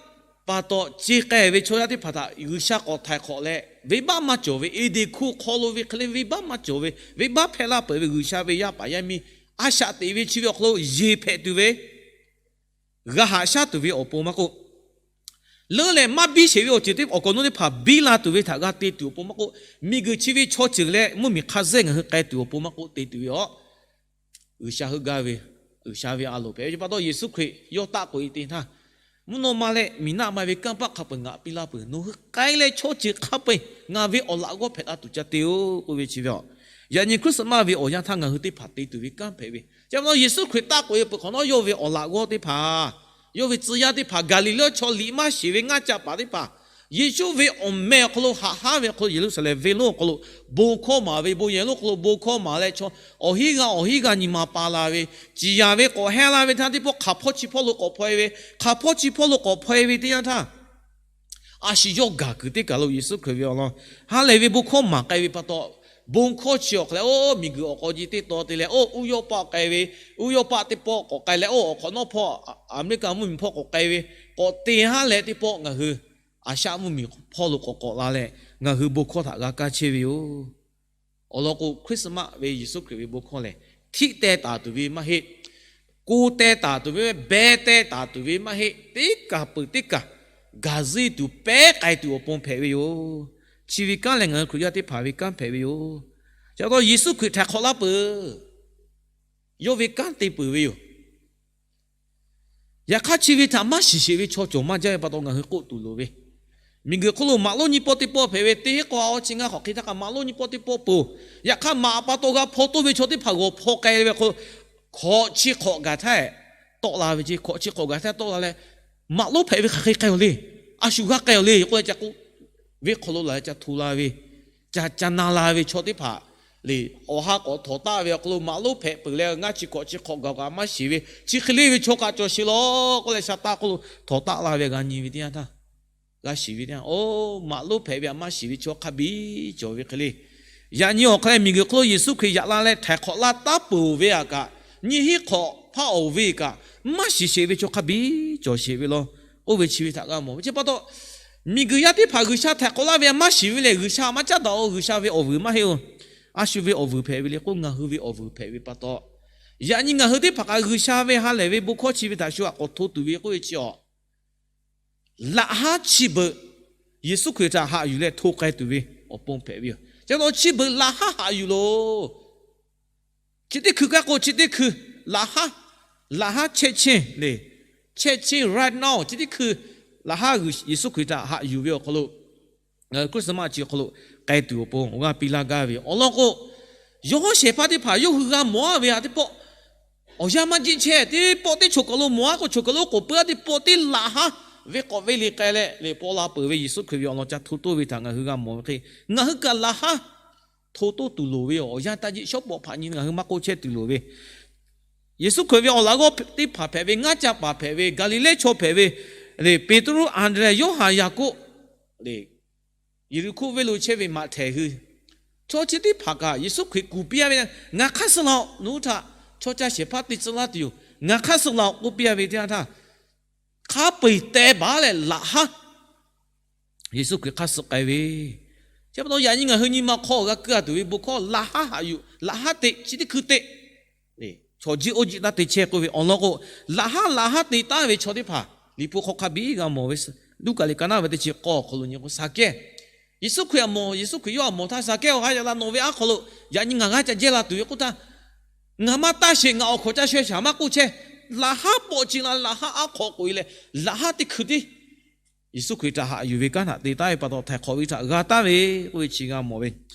pa taw ce k'ai ve chaw yaˇ teˇ hpaˍ htaꞈ G'uiˬsha k'awꞈ htaiˍ hk'awꞈ leh, venˇbaˆ maˇ cawˬ ve Eˍdenˍ hko hk'aw lo ve hk'e le, venˇbaˆ maˇ cawˬ ve, venˇbaˆ hpehˇ laˇ peuˬ ve G'uiˬsha ve yaˇ paˍ yaˇ miˇ a shaꞈ teꞈ ve chi ve awˬ hk'aw lo yeˬ hpehꞈ tuˬ ve, g'a haꞈ shaˉ tuˬ ve awˬ pon maˇ k'oˆ, leuˉ leh maˇ biˇ sheˍ ve awˬ ceuˬ teˇ awˬ kaw nuˇ teˇ hpaˍ biˇ la tuˬ ve htaꞈ g'a te tuˬ awˬ pon maˇ k'oˆ, miˬguiˬ chi ve chaw ceuˬ leh mvuhˇmiˬ hk'a zehˇ ngaˬ hui k'ai tuˬ awˬ pon maˇ k'oˆ te tuˬ ve awˬ, G'uiˬsha heuˆ gaˇ ve, G'uiˬsha ve a loˍ hpehꞈ ve pa taw, Yeˍsuˆ Hkriꞈ yawˇ taˆ k'oꞈ-e te htaˇ, mvuhˇ naw ma leh miˬ naˆ ma ve kanˇ paˆ hk'a peu-eˬ ngaˬ piˇ laˇ peuˬ. Nawˬ hui k'ai leh chaw ceuˬ hk'a peu-eˬ ngaˬ ve awˬ laꞈ g'awˇ hpehꞈ la tuˬ ca te-oˬ k'oˆ ve chi ve a. Yaꞈ nyi Christmas ve awˬ yanˇ htaˇ ngaˬ hui teˇ hpaˍ te tuˬ ve kanˉ hpehꞈ ve, chi pa taw Yeˍsuˆ Hkriꞈ taˆ k'oꞈ-e peuˬ hk'awꞈ nawˉ yawˇ ve awˬ laꞈ g'awˇ teˇ hpaˍ Yawˇ ve tcuh yaˇ teˇ hpaˍ Gaˍliˍlehˇ chaw liꞈ maˇ shiˍ ve ngaˇ caˆ paˍ teˇ hpaˍ, Yeˍsuˆ ve awˬ meh awˬ hk'aw lo haꞈ haˉ ve awˬ hk'aw lo Yeˍruˆsaˍlehnˍ venˇ lonˉ awˬ hk'aw lo bon hkawˇ maˍ ve, bon yehˬ lonˉ awˬ hk'aw lo bon hkawˇ maˍ leh, chaw awˬ hinˉ g'a awˬ hinˉ g'a nyi ma pa la ve, ciˍ yanˍ ve k'awꞈ heh la ve htaˇ teˇ pawˆ hk'aˬ hpawˇ chi hpawˇ lo k'awꞈ hpaw e ve, hk'aˬ hpawˇ chi hpawˇ lo k'awꞈ hpaw e ve teˇ yanˇ htaˇ, a shu yawˇ gaˬ kuiˬ teˇ kaˬ lo Yeˍsuˆ Hkriꞈ ve awˬ lawn ha lehˬ ve bon hkawˇ maˍ k'ai ve pa taw, bon hkawˇ chi awˬ hk'aw leh oˇ miˬguiˬ awˬ k'aw ji teˇ taw te leh, oˇ Uˇyawˇpaˆ k'ai ve, Uˇyawˇpaˆ teˇ pawˆ k'awꞈ k'ai leh, oˇ awˬ hk'awꞈ nawˉ hpawˇ Aˍmeˍriˆkaˆ mvuhˇmiˬ hpawˇ k'awꞈ k'ai ve, k'awꞈ te ha leh teˇ pawˆ ngaˬ hui Aˍsaˆ mvuhˇmiˬ hpawˇ lo k'awꞈ k'awꞈ la leh, ngaˬ hui bon hkawˇ htaꞈ g'a kaˇ chehˇ ve yoˬ. Awˬ lawn k'o, Christmas ve Yeˍsuˆ Hkriꞈ ve bon hkawˇ lehˬ, htiˆ teh taˍ tuˬ ve maˇ heˆ. Ko teh taˍ tuˬ ve, beh teh taˍ tuˬ ve maˇ heˆ. Teˇ kaˬ peuˬ teˇ kaˬ gaˬ zuhˇ tuˬ, pehˉ k'ai tuˬ awˬ pon hpehꞈ ve yoˬ. Chi ve kanˉ lehˬ, ngaˬ hui Hkriꞈ yaˇ teˇ hpaˍ ve kanˉ hpehꞈ ve yoˬ. Chi pa taw Yeˍsuˆ Hkriꞈ htaiˍ hk'awꞈ laˇ peuˬ. Yawˇ ve kanˉ te peuˬ ve yoˬ. Yaꞈ hk'aˇ, chi ve htaꞈ maˇ shiˍ sheˍ ve chaw cawˬ maˇ jaˇ ve pa taw, ngaˬ hui k'oˆ tuˬ loˍ ve, miˬguiˬ hk'oˆ lo maꞈ lonˉ nyiˇ pawˆ teˇ pawˆ hpehꞈ ve, teˇ hinˉ k'o a awˬ chi ngaˇ hk'awꞈ hk'e htaˇ kaꞈ maꞈ lonˉ nyiˇ pawˆ teˇ pawˆ peuˬ. Yaꞈ hk'aˇ, maꞈ pa taw g'a hpaw toˇ ve chaw teˇ hpaˍ g'awˬ hpaw k'ai ve hk'aw lo, hkawꞈ chi hk'awꞈ gaˬ htaˇ tawˆ la ve ce. Hkawꞈ chi hk'awꞈ gaˬ htaˇ tawˆ la leh, maꞈ lonˉ hpehꞈ ve hk'aˬ hk'e k'ai awˬ le, a shu g'a k'ai awˬ le k'oˆ leh ca k'oˆ, venˇ hk'aw lo laˬ leh ca hto la ve, ca ca na la ve chaw teˇ hpaˍ le, awˬ ha k'awꞈ htawnˍ taˆ ve awˬ hk'aw lo maꞈ lonˉ hpehꞈ peuˬ leh, ngaˇ chi hkawꞈ chi hk'awꞈ gaˬ kaꞈ maˇ shiˍ ve, chi hk'e le ve chaw kaꞈ cawˬ sheˍ lawˬ k'oˆ leh, sha taˆ hk'oˆ lo htawnˍ taˆ la ve g'a nyi ve teˇ yanˇ htaˇ, g'a shiˍ ve teˇ yanˇ, oˇ maꞈ lonˉ hpehꞈ ve htaꞈ maˇ shiˍ ve chaw hk'a biˇ cawˬ ve hk'e le. Yaꞈ nyi awˬ hk'aw leh miˬguiˬ hk'oˆ lo Yeˍsuˆ Hkriꞈ yaꞈ la leh htaiˍ hk'awꞈ laˇ taˉ peuˬ ve aꞈ kaꞈ, nyiˇ hinˉ hk'awꞈ hpaˇ awˬ ve kaꞈ, maˇ shiˍ sheˍ ve chaw hk'a biˇ cawˬ sheˍ ve law, oˇ ve chi ve htaꞈ g'a mawˬ ve. Chi pa taw, miˬguiˬ yaˇ teˇ hpaˍ G'uiˬsha htaiˍ hk'awꞈ laˇ ve htaꞈ maˇ shiˍ ve lehˬ, G'uiˬsha maˇ caˉ daꞈ-o. G'uiˬsha ve awˬ vuiˬ maˇ heˆ-o. A shu ve awˬ vuiˬ hpehꞈ ve le k'o, ngaˬ hui ve awˬ vuiˬ hpehꞈ ve pa taw, yaꞈ nyi ngaˬ hui teˇ hpaˍ kaꞈ G'uiˬsha ve ha lehˬ ve bon hkawˇ chi ve htaꞈ shu aꞈ k'awꞈ hto tuˬ ve k'oˆ ve chi awˬ, laꞈ haˉ chi beuꞈ Yeˍsuˆ Hkriꞈ htaꞈ haꞈ yuˬ leh hto k'ai tuˬ ve awˬ pon hpehꞈ ve yoˬ. Chi pa taw chi beuꞈ laꞈ haˉ haꞈ yuˬ loˬ. Chi teˇ hkui kaꞈ k'o, chi teˇ hkui laꞈ haˉ, laꞈ haˉ chehˇ cheˇ le, chehˇ cheˇ right now, chi teˇ hkui laꞈ haˉ Yeˍsuˆ Hkriꞈ htaꞈ haꞈ yuˬ ve awˬ hk'aw lo, Christmas chi awˬ hk'aw lo k'ai tuˬ awˬ pon awˬ g'aˇ piˇ laˇ gaˇ ve awˬ lawn k'o, yawˇ shehˍ hpaˇ teˇ hpaˍ yawˇ hui g'a mawˬ-a ve htaꞈ teˇ pawˆ awˬ yanˇ maˇ jiˆ chehˇ. Teˇ pawˆ teˇ choˬ kaˬ lo mawˬ-a k'o, choˬ kaˬ lo k'oˍ peuˬ-a teˇ pawˆ teˇ laꞈ haˉ ve k'awꞈ ve le k'ai leh le paw la peuˬ ve Yeˍsuˆ Hkriꞈ ve awˬ lawn ca hto toˇ ve htaꞈ ngaˬ hui g'a mawˬ ve hk'e, ngaˬ hui kaꞈ laꞈ haˉ hto toˇ tuˬ loˍ ve yoˬ. Awˬ yanˇ taˇ jiˆ shawˉ pawˍ hpaꞈ nyi ngaˬ hui maˇ k'oˆ chehˇ tuˬ loˍ ve, Yeˍsuˆ Hkriꞈ ve awˬ laꞈ g'awˇ teˇ hpaˍ hpehꞈ ve, ngaˇ caˆ paˍ hpehꞈ ve, Gaˍliˍlehˇ chaw hpehꞈ ve le, Peˍtruˆ, Anˍdrehˍ, Yoˇhanˬ, Yaˍkoˆ le, Yeˍriˆhkoˇ venˇ lo chehˇ ve Maꞈhtehˍ hui, chaw chi teˇ hpaˍ kaꞈ Yeˍsuˆ Hkriꞈ kuˬ piˇ-a ve, ngaˬ hk'aˇ suh laˬ-oꞈ, nawˬ hui htaꞈ chaw ca shehˍ hpaˇ te tcuh laˇ tuˬ yoˬ, ngaˬ hk'aˇ suh laˬ-oꞈ k'oˆ piˇ-a ve teˇ yanˇ htaˇ, hk'a peu-eˬ teh baˬ leh laꞈ haˉ Yeˍsuˆ Hkriꞈ hk'aˇ suh k'ai ve. Chi pa taw yaꞈ nyi ngaˬ hui nyi ma hk'aw g'a keu-a tuˬ ve bon hkawˇ laꞈ haˉ haꞈ yuˬ, laꞈ haˉ teꞈ, chi teˇ hkui teꞈ, chaw jiˆ oˇ jiˆ taˇ te chehˇ k'oˆ ve awˬ lawn k'o, laꞈ haˉ laꞈ haˉ te taˉ ve chaw teˇ hpaˍ Liꞈ hpu hk'aw hk'a biˇ g'a mawˬ ve. Luˉkaꞈ liꞈ ka naˉ ve teˇ chi k'awˇ awˬ hk'aw lo nyi k'o, Saˍkehˇ, Yeˍsuˆ Hkriꞈ aꞈ mawˬ, Yeˍsuˆ Hkriꞈ yawˇ aꞈ mawˬ htaˇ, Saˍkehˇ-oˬ, ha yaꞈ la, nawˬ ve aˉ hk'aw lo yaꞈ nyi ngaˬ g'aˇ ca jehˇ la tuˬ ve k'oˆ htaˇ, ngaˬ maˇ taˇ sheˍ, ngaˬ awˬ hkawnˍ ca shawehˇ shaˍ maˇ k'oˆ chehˇ, laꞈ haˉ pawˆ ci la, laꞈ haˉ aˉ hk'aw k'oꞈ e leh, laꞈ haˉ teˇ hkui tiˉ Yeˍsuˆ Hkriꞈ htaꞈ haꞈ yuˬ ve kanˉ htaꞈ te taˉ ve pa taw, htaiˍ hk'awꞈ ve htaꞈ g'a taˍ ve k'oˆ ve chi g'a mawˬ ve.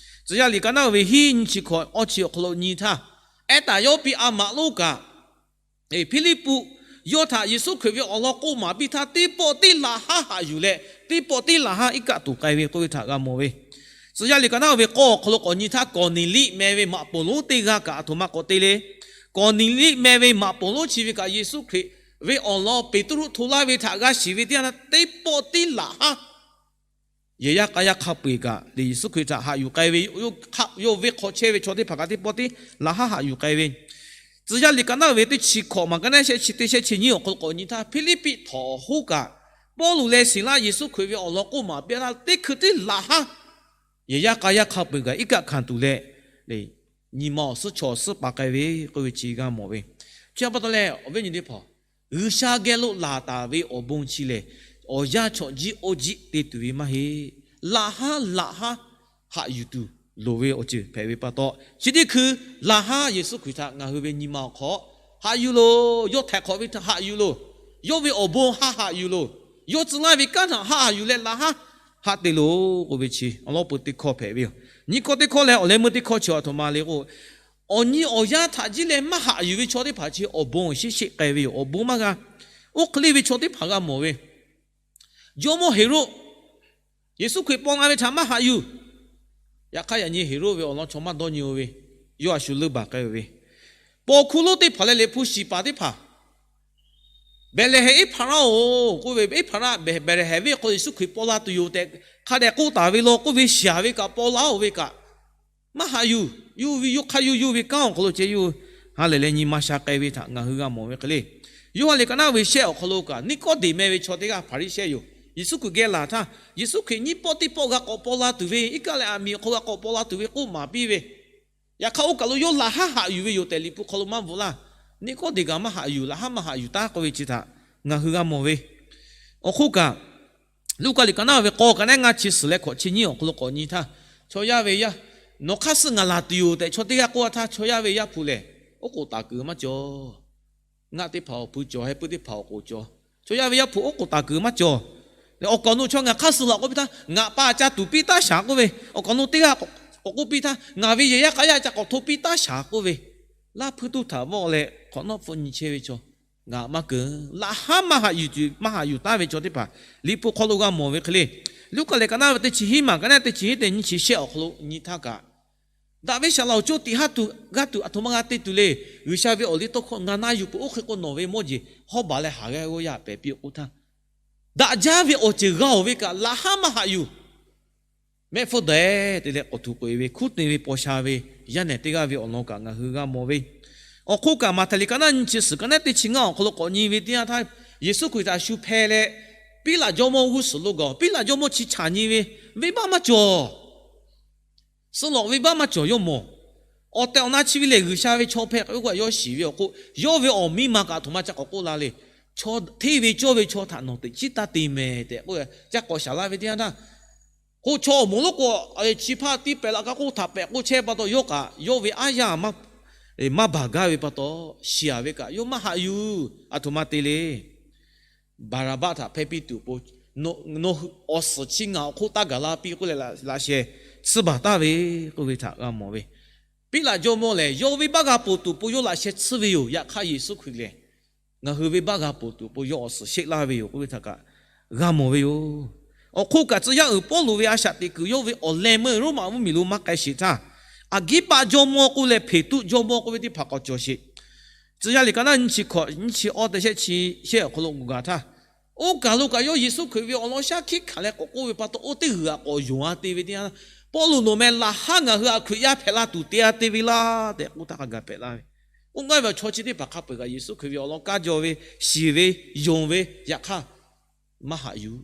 Tcuh yaˇ liꞈ ka naˉ ve hiˉ nyi chi hkawꞈ awˇ chi awˬ hk'aw lo nyi htaˇ, Ehˉtaˍ yawˇ piˇ a maꞈ lonˉ kaꞈ Hpiˇliˇpuˆ yawˇ htaꞈ Yeˍsuˆ Hkriꞈ ve awˬ lawn k'oˆ maˍ piˇ htaˇ, teˇ pawˆ teˇ laꞈ haˉ haꞈ yuˬ leh, teˇ pawˆ teˇ laꞈ haˉ iˉ kaˆ tuˬ k'ai ve k'oˆ ve htaꞈ g'a mawˬ ve. Tcuh yaˇ liꞈ ka naˉ ve k'awˇ awˬ hk'aw lo k'awꞈ nyi htaˇ, Kawˍneˍliˆ meh ve maꞈ poˍ lonˉ teˇ g'aˇ kaꞈ aˬ htoꞈ ma k'awꞈ te le. Kawˍneˍliˆ meh ve maꞈ poˍ lonˉ chi ve kaꞈ Yeˍsuˆ Hkriꞈ ve awˬ lawn Peˍtruˆ hto laˇ ve htaꞈ g'a shiˍ ve teˇ yanˇ, teˇ pawˆ teˇ laꞈ haˉ yehˬ yaˇ k'a yaˇ hk'a peu-eˬ kaꞈ le, Yeˍsuˆ Hkriꞈ htaꞈ haꞈ yuˬ k'ai ve, yawˇ venˇ hk'aw chehˇ ve chaw teˇ hpaˍ kaꞈ teˇ pawˆ teˇ laꞈ haˉ haꞈ yuˬ k'ai ve. Tcuh yaˇ liꞈ ka naˉ ve teˇ chi hkawꞈ maˬ ka naˉ shehˆ chi teˇ shehˆ chi nyiˇ awˬ hk'aw lo k'awꞈ nyi htaˇ, Hpiˇliˇpiˆ htawnˍ awˬ hoˉ kaꞈ Pawˇluꞈ leh Siˍlaˆ Yeˍsuˆ Hkriꞈ ve awˬ lawn k'oˆ maˍ piˇ htaˇ, teˇ hkui teˇ laꞈ haˉ yehˬ yaˇ k'a yaˇ hk'a peu-eˬ kaꞈ iˉ kaˆ hkanˍ tuˬ leh, nyi ma awˬ suhˉ chaw awˬ suhˉ paˍ k'ai ve k'oˆ ve chi g'a mawˬ ve. Chi pa taw leh, awˬ viˉ nyi teˇ hpaˍ, G'uiˬsha geh lo laˬ taˍ ve awˬ bon chi lehˬ, awˬ yanˇ chawꞈ jiˆ oˇ jiˆ te tuˬ ve maˇ heˆ. Laꞈ haˉ laꞈ haˉ haꞈ yuˬ tuˬ loˍ ve awˬ ceuˬ hpehꞈ ve pa taw, chi teˇ hkui laꞈ haˉ Yeˍsuˆ Hkriꞈ htaꞈ ngaˬ hui ve nyi ma awˬ hk'aw haꞈ yuˬ loˬ. Yawˇ htaiˍ hk'awꞈ ve htaꞈ haꞈ yuˬ loˬ. Yawˇ ve awˬ bon ha haꞈ yuˬ loˬ. Yawˇ tcuh laˇ ve kanˉ htaꞈ ha haꞈ yuˬ leh laꞈ haˉ haꞈ te loˬ k'oˆ ve chi awˬ lawn peu teˇ hkawˇ hpehꞈ ve yoˬ. Nyiˇ hkawˇ teˇ hkawˇ leh awˬ leh meuˇ teˇ hkawˇ chi aˬ htoꞈ ma le k'o, awˬ nyi awˬ yanˇ htaꞈ jiˇ leh maˇ haꞈ yuˬ ve chaw teˇ hpaˍ chi awˬ bon awˬ shinˉ sheˆ k'ai ve yoˬ. Awˬ bon maˇ g'a. Oˇ hk'e le ve chaw teˇ hpaˍ g'a mawˬ ve, jawˇmawˇ Heˍroˆ Yeˍsuˆ Hkriꞈ paw la ve htaꞈ maˇ haꞈ yuˬ. Yaꞈ hk'aˇ, yaꞈ nyi Heˍroˆ ve awˬ lawn chaw maˇ dawˇ nyi-o ve, yawˇ a shu leuˇ baˬ k'ai ve, paw hkuˇ lonˉ teˇ hpaˍ leh liꞈ hpu shiˍ paˍ teˇ hpaˍ, Behˍlehˍhehnˍ Eˇhpaˍraˆ-oˬ k'oˆ ve, Eˇhpaˍraˆ, Behˍlehˍhehnˍ venˇ hk'aw lo Yeˍsuˆ Hkriꞈ paw la tuˬ yoˬ tehꞈ hk'a dehꞈ k'oˆ taˍ ve law k'oˆ ve, shiˍ ve kaꞈ paw la-oˬ ve kaꞈ maˇ haꞈ yuˬ. Yawˇ ve yawˇ hk'aˇ yawˇ yawˇ ve kanˉ awˬ hk'aw lo ceh yawˇ ha lehˬ leh nyi ma sha k'ai ve htaꞈ ngaˬ hui g'a mawˬ ve hk'e le. Yoˇhanˬ liꞈ ka naˉ ve shehˆ awˬ hk'aw lo kaꞈ, Niˆkawˇdeˍ meh ve chaw teˇ g'aˇ Hpaˍriˍsehˇ yoˬ. Yeˍsuˆ Hkriꞈ geh laˬ htaˇ, Yeˍsuˆ Hkriꞈ nyiˇ pawˆ teˇ pawˆ g'a k'awꞈ paw la tuˬ ve, iˉ kaˆ leh aˬ miˍ awˬ hk'aw g'a k'awꞈ paw la tuˬ ve k'oˆ maˍ piˇ ve, yaꞈ hk'aˇ oˇ kaˬ lo yawˇ laꞈ haˉ haꞈ yuˬ ve yoˬ tehꞈ liꞈ hpu hk'aw lo maˇ bvuhꞈ laˇ. Niˆkawˇdeˍ kaꞈ maˇ haꞈ yuˬ, laꞈ haˉ maˇ haꞈ yuˬ taˉ k'oˆ ve chi htaꞈ ngaˬ hui g'a mawˬ ve. Awˬ hk'oˆ kaꞈ, Luˉkaꞈ liꞈ ka naˉ ve k'aw ka naˉ ngaˇ chi suhˍ leh hkawꞈ chi nyiˇ awˬ hk'aw lo k'awꞈ nyi htaˇ, chaw yaˇ ve yaˇ, nawˬ hk'aˇ suh ngaˬ laˬ tuˬ yoˬ tehꞈ chaw teˇ g'aˇ k'oˆ a htaˇ, chaw yaˇ ve Yaˇ hpu lehˬ, oˉ k'oˍ taˍ kuiˬ maˇ cawˬ. Ngaˆ teˇ hpaˍ awˬ pui cawˬ, heh puiˉ teˇ hpaˍ awˬ k'oˍ cawˬ. Chaw yaˇ ve Yaˇ hpu oˉ k'oˍ taˍ kuiˬ maˇ cawˬ. Awˬ kaˍ awˬ nu chaw ngaˬ hk'aˇ suh laˬ k'oˆ piˇ htaˇ, ngaˬ pa ca tuˬ piˇ taˇ shaˍ k'oˆ ve, awˬ kaˍ awˬ nu teˇ g'aˇ k'awꞈ k'oˆ piˇ htaˇ, ngaˬ ve yehˬ yaˇ k'a yaˇ ca k'awꞈ hto piˇ taˇ shaˍ k'oˆ ve, laˇ hpuiˇ tuˇ htaꞈ vawˆ leh hk'awꞈ nawˉ hpfuhˆ nyi chehˇ ve chaw, ngaˬ maˇ keunˍ. Laꞈ haˉ maˇ haꞈ yuˬ tuˬ, maˇ haꞈ yuˬ taˍ ve chaw teˇ hpaˍ liꞈ hpu hk'aw lo g'a mawˬ ve hk'e le. Luˉkaꞈ liꞈ ka naˉ ve teˇ chi hiˉ maˬ ka naˉ teˇ chi hiˉ teˇ nyi chi shehˆ awˬ hk'aw lo nyi htaˇ kaꞈ, daꞈ ve shaˍ laꞈ awˬ co tiꞈ haˉ tuˬ g'aˇ tuˬ aˬ htoꞈ ma g'a te tuˬ le. G'uiˬsha ve awˬ liˇ tawˇ hkawˇ ngaˬ na yuˬ peuˬ, oˇ hk'e k'o nawˬ ve mawˇ jeˬ hawˉ baˬ leh haˍ g'aˇ g'awˇ yaˇ pehˍ piˇ-oˆ k'oˆ htaˇ, daꞈ jaˇ ve awˬ ceuˬ g'a-oˬ ve kaꞈ laꞈ haˉ maˇ haꞈ yuˬ. Mehˆ hpfuhˇ dehꞈ te leh k'awꞈ htuꞈ k'oꞈ-e ve hkunˉ te ve paw sha ve yaˇ nehˬ teˇ g'aˇ ve awˬ lawn kaꞈ ngaˬ hui g'a mawˬ ve. Awˬ hk'oˆ kaꞈ, Maꞈhtehˍ liꞈ ka naˉ nyiˇ chi suhˍ ka naˉ teˇ chi ngaˇ awˬ hk'aw lo k'awꞈ nyi ve teˇ yanˇ htaˇ, Yeˍsuˆ Hkriꞈ htaꞈ shu hpeh leh, Piˉlaꞈ jawˇmawˇ g'uˇ suhˍ lo gaˬ. Piˉlaꞈ jawˇmawˇ chi chaꞈ nyi ve, venˇbaˆ maˇ cawˬ. Suh lawꞈ venˇbaˆ maˇ cawˬ yawˇ mawˬ. Awˬ tehˬ awˬ na chi ve lehˬ, G'uiˬsha ve chaw hpehꞈ k'oˆ kaꞈ yawˇ shiˍ ve awˬ hk'oˆ, yawˇ ve awˬ miˇ ma kaꞈ aˬ htoꞈ ma ca k'awꞈ k'oˆ la le. Chaw hteˇ ve cawˇ ve chaw htaꞈ nawˬ teꞈ chiˉ taˇ te mehˍ tehꞈ k'oˆ, ca k'awꞈ shaˍ laˇ ve teˇ yanˇ htaˇ, k'o chaw awˬ moˍ lonˉ k'o, chi hpaˇ tiˇ pehˍ laꞈ ka k'oˆ htaꞈ pehꞈ k'oˆ chehˇ pa taw, yawˇ kaꞈ yawˇ ve aˉ yaˇ maˇ baˬ gaˇ ve pa taw, shiˍ ve kaꞈ yawˇ maˇ haꞈ yuˬ. Aˬ htoꞈ ma te le. Baˍraˍbaˆ htaꞈ hpehˇ piˇ tuˬ awˬ pon, awˬ suhˍ chi ngaˬ awˬ hk'oˆ taˇ gaˬ la piˇ k'oˆ leh laꞈ sheh tsuhˇ baˬ taˍ ve k'oˆ ve htaꞈ g'a mawˬ ve. Piˉlaꞈ jawˇmawˇ lehˬ, yawˇ venˇbaˆ g'a ponˬ tuˬ awˬ pon yawˇ laꞈ sheh tsuhˇ ve yoˬ. Yaꞈ hk'aˇ, Yeˍsuˆ Hkriꞈ lehˬ, ngaˬ hui venˇbaˆ g'a ponˬ tuˬ awˬ pon yawˇ awˬ suhˍ sheˆ laˇ ve yoˬ k'oˆ ve htaꞈ kaꞈ g'a mawˬ ve yoˬ. Awˬ hk'oˆ kaꞈ, tcuh yaˇ uiˍ Pawˇluꞈ ve a shaꞈ teꞈ kuiˬ yawˇ ve awˬ leh meuˇ Roˉmaꞈ mvuhˇmiˬ lo maˇ k'ai sheˍ htaˇ, Aˍgiˉpaˆ jawˇmawˇ k'oˆ leh Hpeˍtuˆ jawˇmawˇ k'oˆ ve teˇ hpaˍ k'awꞈ cawˬ sheˍ. Tcuh yaˇ liꞈ ka naˉ nyiˇ chi hkawꞈ nyiˇ chi awˇ teˇ shehˆ chi shehˆ awˬ hk'aw lo gaˬ htaˇ, oˇ kaˬ lo kaꞈ yawˇ Yeˍsuˆ Hkriꞈ ve awˬ lawn shaˉ hkiˆ hkanˍ leh k'awꞈ k'oˆ ve pa taw, oˇ teˇ g'uiˬ kaꞈ k'awꞈ yonˍ a te ve teˇ yanˇ, Pawˇluꞈ nawˬ meh laꞈ haˉ ngaˬ hui htaꞈ Hkriꞈ yaˇ hpehꞈ la tuˬ te a te ve laˇ tehꞈ k'oˆ htaˇ hk'a gaˬ hpehꞈ laˇ ve. Oˇ gaˇ ve awˬ chaw chi teˇ hpaˍ hk'a peu-eˬ kaꞈ Yeˍsuˆ Hkriꞈ ve awˬ lawn kaˇ jaw ve, shiˍ ve, yonˍ ve, yaꞈ hk'aˇ maˇ haꞈ yuˬ.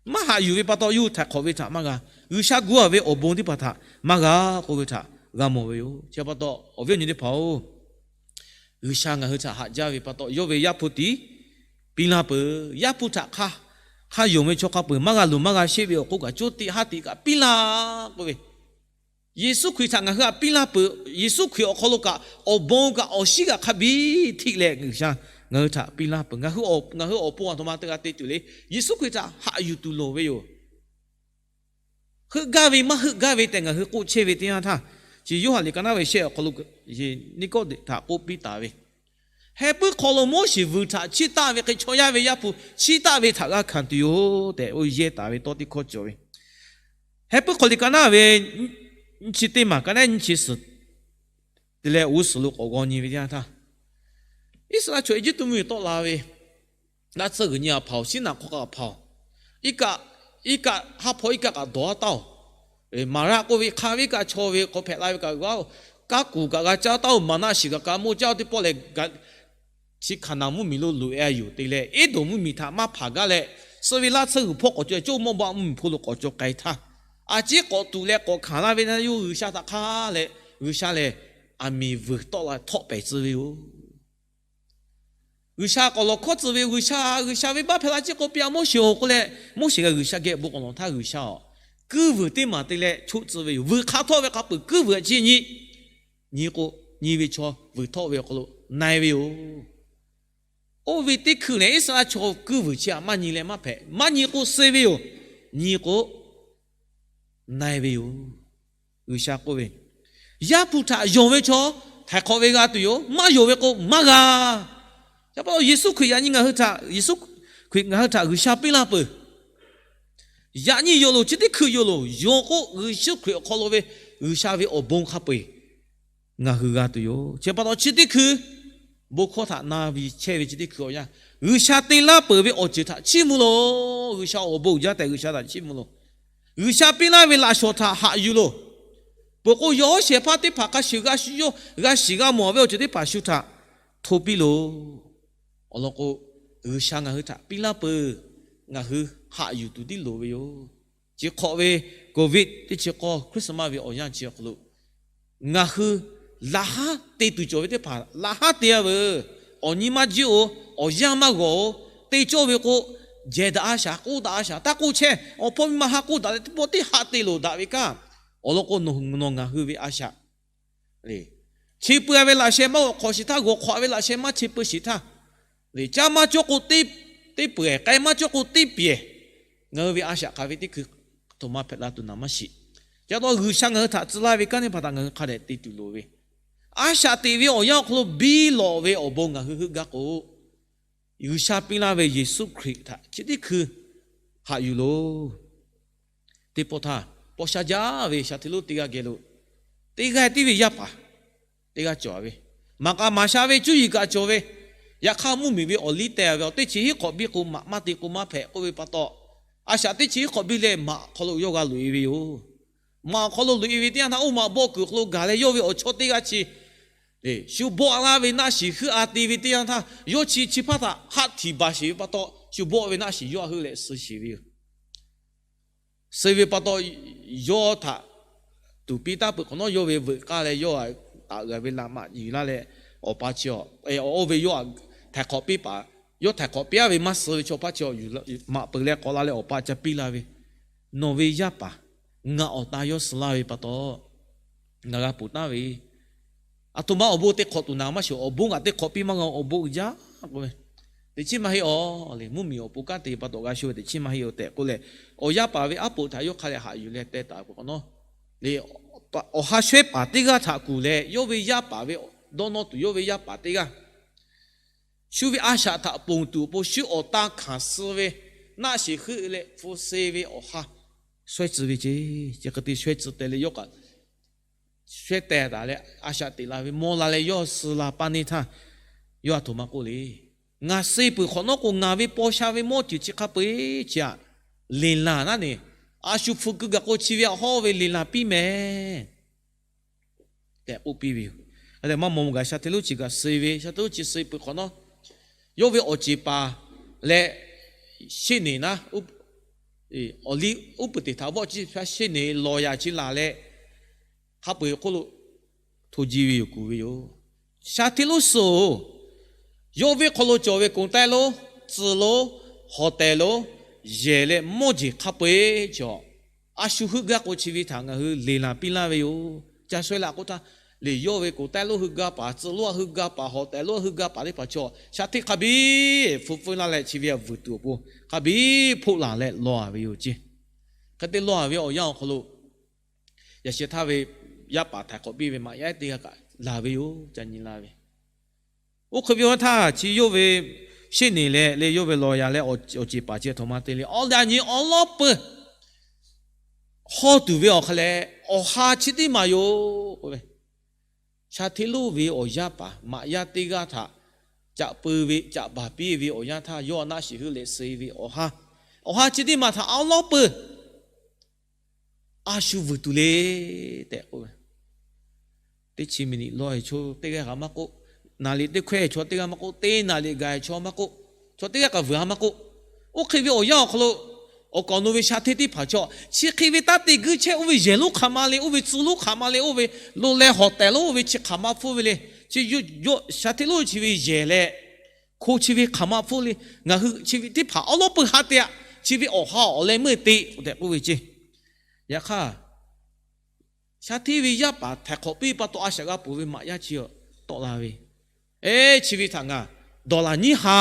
Maˇ haꞈ yuˬ ve pa taw, yawˇ hui htaiˍ hk'awꞈ ve htaꞈ maˇ g'a. G'uiˬsha gu a ve awˬ bon teˇ hpaˍ htaꞈ maˇ g'a k'oˆ ve htaꞈ g'a mawˬ ve yoˬ. Chi pa taw, awˬ viˉ awˬ nyi teˇ hpaˍ-oˬ, G'uiˬsha ngaˬ hui htaꞈ haꞈ jaˇ ve pa taw, yawˇ ve Yaˇ hpu tiˉ piˇ laˇ peuˬ. Yaˇ hpu htaꞈ hk'a, hk'a yonˍ ve chaw hk'a peu-eˬ maˇ g'a luˬ maˇ g'a sheˆ ve awˬ hk'oˆ kaꞈ, coˇ tiꞈ haˉ tiꞈ kaꞈ piˇ laˇ k'oˆ ve, Yeˍsuˆ Hkriꞈ htaꞈ ngaˬ hui htaꞈ piˇ laˇ peuˬ. Yeˍsuˆ Hkriꞈ awˬ hk'aw lo kaꞈ awˬ bon kaꞈ awˬ shinˉ kaꞈ hk'a biˇ htiˆ leh, G'uiˬsha ngaˬ hui htaꞈ piˇ laˇ peuˬ. Ngaˬ hui awˬ pon aˬ htoꞈ ma te g'a te tuˬ le. Yeˍsuˆ Hkriꞈ htaꞈ haꞈ yuˬ tuˬ loˍ ve yoˬ. Heuˆ gaˇ ve maˇ heuˆ gaˇ ve tehꞈ ngaˬ hui k'oˆ chehˇ ve teˇ yanˇ htaˇ, chi Yoˇhanˬ liꞈ ka naˉ ve shehˆ awˬ hk'aw lo Niˆkawˇdeˍ htaꞈ k'oˆ piˇ taˍ ve, Heh puiˉ hk'aw lo Moˉseˍ vuiˬ htaꞈ chiˇ taˆ ve hk'e, chaw yaˇ ve Yaˇ hpu chiˇ taˆ ve htaꞈ g'a hkanˍ tuˬ yoˬ tehꞈ, oˇ yehˇ taˍ ve tawˇ teˇ hkawˇ cawˬ ve. Heh puiˉ hk'aw liꞈ ka naˉ ve nyiˇ chi teˇ maˬ ka naˉ nyiˇ chi suhˍ te leh g'uˇ suhˍ lo k'awꞈ g'aw nyi ve teˇ yanˇ htaˇ, Iˉsaˍreˍlaˆ chaw Eˇjiˇtuꞈ mvuhˇmiˬ tawˆ la ve, laˇ tsuhˇ g'uiˬ nyi a hpaˍ-oˬ, Siˉnaꞈ hk'aw k'a hpaˍ-oˬ, iˉ kaˆ, iˉ kaˆ haˉ hpawˇ iˉ kaˆ kaꞈ dawˬ a taˇ-oˬ, Maˍraˆ k'oˆ ve hk'a ve iˉ kaˆ chaw ve hk'aw hpehꞈ la ve kaꞈ g'a-oˬ, kaˇ kuˬ kaꞈ g'a caˇ taˇ-oˬ, maˍnaˆ shiˍ kaꞈ ka moˇ caˇ-oˬ teˇ pawˆ leh, chi Hkaˍnanˍ mvuhˇmiˬ lo loꞈ-e a yoˬ te leh, Eˇdonˍ mvuhˇmiˬ htaꞈ maˇ hpanˍ gaˇ leh, suh ve laˇ tsuhˇ g'uiˬ hpawˇ k'awꞈ cawˬ, coˇ mawˇ baˆ mvuhˇmiˬ hpawˇ lo k'awꞈ cawˬ k'ai htaˇ, a ciˉ k'awꞈ tuˬ leh k'awꞈ hkanˍ laˇ ve htaˇ, yawˇ G'uiˬsha htaꞈ hk'aˇ leh, G'uiˬsha lehˬ aˬ miˍ vuiˬ tawˆ la htawˆ pehˍ tcuh ve yoˬ. G'uiˬsha k'awꞈ lawˬ hkawˇ tcuh ve, G'uiˬsha, G'uiˬsha venˇbaˆ hpehꞈ la ciˉ k'oˆ piˇ-a, Moˉseˍ-oˬ k'oˆ leh, Moˉseˍ g'a G'uiˬsha geh bon k'awꞈ lawˬ htaˇ, G'uiˬsha-oˬ, kuiˇ vuiˬ teˇ maˬ te leh choˆ tcuh ve yoˬ. Vuiˬ hk'a htawˆ ve hk'a peu-eˬ kuiˇ vuiˬ a ciˉ nyi, nyi k'o, nyi ve chaw vuiˬ htawˆ ve awˬ hk'aw lo na-e ve yoˬ. Oˇ ve teˇ hkui lehˬ, Iˉsaˍreˍlaˆ chaw kuiˇ vuiˬ chi htaꞈ maˇ nyi leh maˇ hpehꞈ, maˇ nyi k'o suh ve yoˬ. Nyi k'o na-e ve yoˬ. G'uiˬsha k'oˆ ve, Yaˇ hpu htaꞈ yonˍ ve chaw htaiˍ hk'awꞈ ve g'a tuˬ yoˬ. Maˇ yonˍ ve k'o maˇ g'a. Chi pa taw Yeˍsuˆ Hkriꞈ yaꞈ nyi ngaˬ hui htaꞈ, Yeˍsuˆ Hkriꞈ ngaˬ hui htaꞈ G'uiˬsha piˇ laˇ peuˬ. Yaꞈ nyi yoˬ loˬ, chi teˇ hkui yoˬ loˬ, yonˍ k'o Yeˍsuˆ Hkriꞈ awˬ hk'aw lo ve G'uiˬsha ve awˬ bon hk'a peu-eˬ ngaˬ hui g'a tuˬ yoˬ. Chi pa taw chi teˇ hkui bon hkawˇ htaꞈ na ve chehˇ ve chi teˇ hkui awˬ yanˇ, G'uiˬsha te laˇ peuˬ ve awˬ ceuˬ htaꞈ chiˇ mvuh loˬ. G'uiˬsha awˬ bon uiˍ jaˇ tehꞈ G'uiˬsha htaꞈ chiˇ mvuh loˬ. G'uiˬsha piˇ laˇ ve laꞈ shawˍ htaꞈ haꞈ yuˬ loˬ. Peuˬ k'o, yawˇ shehˍ hpaˇ teˇ hpaˍ hk'a shuˍ g'a shuˍ yawˇ g'a shiˍ g'a mawˬ ve awˬ ceuˬ teˇ hpaˍ shu htaꞈ hto piˇ loˬ. Awˬ lawn k'o, G'uiˬsha ngaˬ hui htaꞈ piˇ laˇ peuˬ, ngaˬ hui haꞈ yuˬ tuˬ tiˉ loˍ ve yoˬ. Chi hk'awꞈ ve Covid teˇ chi k'awˇ Christmas ve awˬ yanˇ chi awˬ hk'aw lo, ngaˬ hui laꞈ haˉ te tuˬ cawˬ ve teˇ hpaˍ laꞈ haˉ te-a veuˬ. Awˬ nyi maˇ jiˇ-oˬ, awˬ yanˇ maˇ g'awˬ-oˬ. Te cawˇ ve k'o, jehˬ daꞈ a shaꞈ, k'oˆ daꞈ a shaꞈ, taˇ k'oˆ chehˇ. Awˬ hpawˇ miˇ ma ha k'oˆ daꞈ leh teˇ pawˆ teˇ haꞈ te loˬ daꞈ ve kaꞈ, awˬ lawn k'o, nawˬ hui nawˬ ngaˬ hui ve a shaꞈ le, chi pui-a ve laꞈ sheh maˇ g'awˬ hk'awꞈ sheˍ htaˇ, g'awˬ hk'awꞈ ve laꞈ sheh maˇ chi pui sheˍ htaˇ, le, caˇ maˇ cawˇ k'o teˇ peuˬ-ehˍ, k'ai maˇ cawˇ k'o teˇ pehˍ, ngaˬ hui ve a shaꞈ hk'aˬ ve teˇ hkui htoꞈ ma hpehꞈ la tuˬ naˍ maˇ shiˍ. Chi pa taw G'uiˬsha ngaˬ hui htaꞈ tcuh laˇ ve kanˉ teˇ hpaˍ htaꞈ ngaˬ hui hk'a dehꞈ te tuˬ loˍ ve, a shaꞈ teꞈ ve awˬ yanˇ awˬ hk'aw lo biˇ lawꞈ ve awˬ bon ngaˬ hui heuˆ gaˇ k'o, G'uiˬsha piˇ laˇ ve Yeˍsuˆ Hkriꞈ htaꞈ chi teˇ hkui haꞈ yuˬ loˬ. Teˇ pawˆ htaˇ, paw sha jaˇ ve shaˍ hteˇ lonˉ teˇ g'aˇ geh lo, teˇ g'aˇ tiˉ ve yaˇ paˍ teˇ g'aˇ cawˬ ve, maˍ k'a maˍ sha ve cuˇ yiˍ kaꞈ cawˬ ve, yaꞈ hk'aˇ mvuhˇmiˬ ve awˬ liˇ teh ve, awˬ teˇ chi hiˉ hk'awꞈ biˇ k'o maꞈ maˇ te k'o maˇ hpehꞈ k'oˆ ve pa taw, a shaꞈ teˇ chi hiˉ hk'awꞈ biˇ leh maꞈ awˬ hk'aw lo yawˇ g'a loꞈ-e ve yoˬ. Maꞈ awˬ hk'aw lo loꞈ-e ve teˇ yanˇ htaˇ, oˇ maꞈ bawˆ kuiˬ hk'aw lo gaˬ leh yawˇ ve awˬ chawˇ teˇ g'aˇ chi shu bawˆ laˇ ve naˆ shiˍ heuˆ a te ve teˇ yanˇ htaˇ, yawˇ chi chi hpaˇ htaꞈ haˆ htiꞈ baˬ sheˍ ve pa taw, shu bawˆ ve naˆ shiˍ yawˇ htaꞈ heuˆ leh suh sheˍ ve yoˬ. Suh ve pa taw, yawˇ htaꞈ tuˍ piˇ taˍ peuˬ hk'awꞈ nawˉ, yawˇ ve veuꞈ k'aˇ leh yawˇ htaꞈ g'a ve laꞈ maꞈ yuˬ laˇ leh, awˬ pa chi, oˇ ve yawˇ htaꞈ htaiˍ hk'awꞈ piˇ paˍ, yawˇ htaiˍ hk'awꞈ piˇ-a ve maˇ suh ve chaw hpaˇ chi maꞈ peuˬ leh k'awꞈ la leh awˬ pa ca piˇ la ve, Nawˬ ve yaˇ paˍ ngaˬ awˬ ta yawˇ suh laˇ ve pa taw, ngaˬ g'a ponˬ taˍ ve, aˬ htoꞈ ma awˬ bon te hk'awꞈ tuˬ naˍ maˇ shiˍ, awˬ bon ngaˬ te hk'awꞈ piˇ maˇ g'a, awˬ bon uiˍ jaˇ k'oˆ ve, teꞈ chiˉ maˇ heˆ-aˬ le. Mvuhˇmiˬ awˬ pon kanˉ te pa taw g'a sho ve teꞈ chiˉ maˇ heˆ-aˬ tehꞈ k'oˆ leh, awˬ yaˇ paˍ ve aˉ poꞈ htaꞈ yawˇ hk'a lehˬ haꞈ yuˬ leh teh taˍ peuˬ hk'awꞈ nawˉ, awˬ ha shawehˇ paˍ teˇ g'aˇ htaꞈ kuˬ leh, yawˇ ve yaˇ paˍ ve dawˇ nawˇ tuˬ yawˇ ve yaˇ paˍ teˇ g'aˇ shu ve a shaꞈ htaꞈ ponˬ tuˬ awˬ pon shu awˬ ta hkanˍ suh ve, naˆ shiˍ heuˆ leh hpu se ve awˬ ha shawehˇ tcuh ve ceˇ. Chi hk'e te shawehˇ tcuh teh leh yawˇ kaꞈ shawehˇ teh taˍ leh a shaꞈ teꞈ la ve mawˇ la leh yawˇ suh la paˇ neˇ htaˇ, yawˇ aˬ htoꞈ ma k'oˆ le. Ngaˬ suh peuˬ hk'awꞈ nawˉ k'o, ngaˬ ve paw sha ve mawˇ ceuˬ chi hk'a peu-eˬ chi htaꞈ leˬ laˬ naˉ ne, a shu hpu keu gaˬ k'o chi ve awˬ hawˉ ve leˬ laˬ piˇ mehˍ tehꞈ k'oˆ piˇ ve yoˬ. Maˇ maw gaˬ sha hteˇ lonˉ chi kaꞈ suh ve, sha hteˇ lonˉ chi suh peuˬ hk'awꞈ nawˉ, yawˇ ve awˬ ceˬ paˍ leh sheˆ neˍ naˉ, awˬ liˇ uˉ peunˍ teˇ htaꞈ vawˆ chi hpaˇ sheˆ neˍ lawˬ yaꞈ chi laˬ leh, hk'a peu-eˬ hk'oˆ lo hto ji ve yoˬ, kuˬ ve yoˬ. Sha hteˇ lonˉ suh-oˬ, yawˇ ve hk'aw lo cawˬ ve koˍ taiˇ lonˉ, tcuh lonˉ, hawˍ tehˍ lonˉ, yehˬ leh mawˇ jeˬ hk'a peu-eˬ chaw, a shu heuˆ gaˇ k'o chi ve htaꞈ ngaˬ hui leˬ laˬ piˇ laˇ ve yoˬ. Ca shawehˇ laꞈ k'oˆ htaˇ, leˬ yawˇ ve koˍ taiˇ lonˉ heuˆ gaˇ paˍ, tcuh lonˉ heuˆ gaˇ paˍ, hawˍ tehˍ lonˉ heuˆ gaˇ paˍ teˇ hpaˍ chaw, sha hteˇ hk'a biˇ hpu feuˉ laˇ leh chi ve vuiˬ tuˬ awˬ pon hk'a biˇ hpoˆ laˬ leh lawˬ-a ve yoˬ ceˇ. Hk'e te lawˬ-a ve awˬ yanˇ awˬ hk'aw lo, yaꞈ sheh htaˇ ve yaˇ paˍ htaiˍ hk'awꞈ piˇ ve maꞈ yaˇ teˇ g'aˇ kaꞈ laˬ ve yoˬ, ca nyi la ve. Oˇ hk'e ve awˬ htaˇ chi yawˇ ve sheˆ neˍ leh leh yawˇ ve lawˬ yaꞈ leh awˬ ceˬ paˍ chi aˬ htoꞈ ma te le, awˬ daꞈ nyi awˬ lawˉ peuˬ hawˇ tuˬ ve awˬ hk'a leh, awˬ ha chi teˇ maˬ yoˬ k'oˆ ve, sha hteˇ lonˉ ve awˬ yaˇ paˍ maꞈ yaˇ teˇ g'aˇ htaꞈ caꞈ peu ve caꞈ baˬ piˇ ve awˬ yanˇ htaˇ, yawˇ naˆ shiˍ heuˆ leh suh ve awˬ ha, awˬ ha chi teˇ maˬ htaꞈ awˬ lawˉ peuˬ a shu vuiˬ tuˬ le tehꞈ k'oˆ ve, teˇ chi miˬ niꞈ lawˬ-e chaw teˇ g'aˇ kaꞈ maˇ k'oˆ, naˍ liꞈ teˇ hkawehˇ chaw teˇ g'aˇ maˇ k'oˆ, teˇ naˍ liꞈ gaˬ-e chaw maˇ k'oˆ, chaw teˇ g'aˇ kaꞈ vuiˬ-a maˇ k'oˆ. Oˇ hk'e ve awˬ yanˇ awˬ hk'aw lo, awˬ kaˍ nawˬ ve sha hteˇ teˇ hpaˍ chaw chi hk'e ve taˇ te guiˇ chehˇ, oˇ ve yehˬ lonˉ hk'aˬ ma le, oˇ ve tcuh lonˉ hk'aˬ ma le, oˇ ve lo leh hawˍ tehˍ lonˉ oˇ ve chi hk'aˬ ma hpfuhˇ ve le. Chi sha hteˇ lonˉ chi ve yehˬ leh hko chi ve hk'aˬ ma hpfuhˇ le. Ngaˬ hui chi ve teˇ hpaˍ awˬ lawˉ peuˬ ha te-a, chi ve awˬ ha awˬ leh meuˇ te tehꞈ k'oˆ ve ceˇ. Yaꞈ hk'aˇ, sha hteˇ ve yaˇ paˍ htaiˍ hk'awꞈ piˇ pa taw a shaꞈ g'a ponˬ ve maꞈ yaˇ chi tawˆ la ve, eˬ, chi ve htaꞈ ngaˬ dawˬ laˬ nyiˇ ha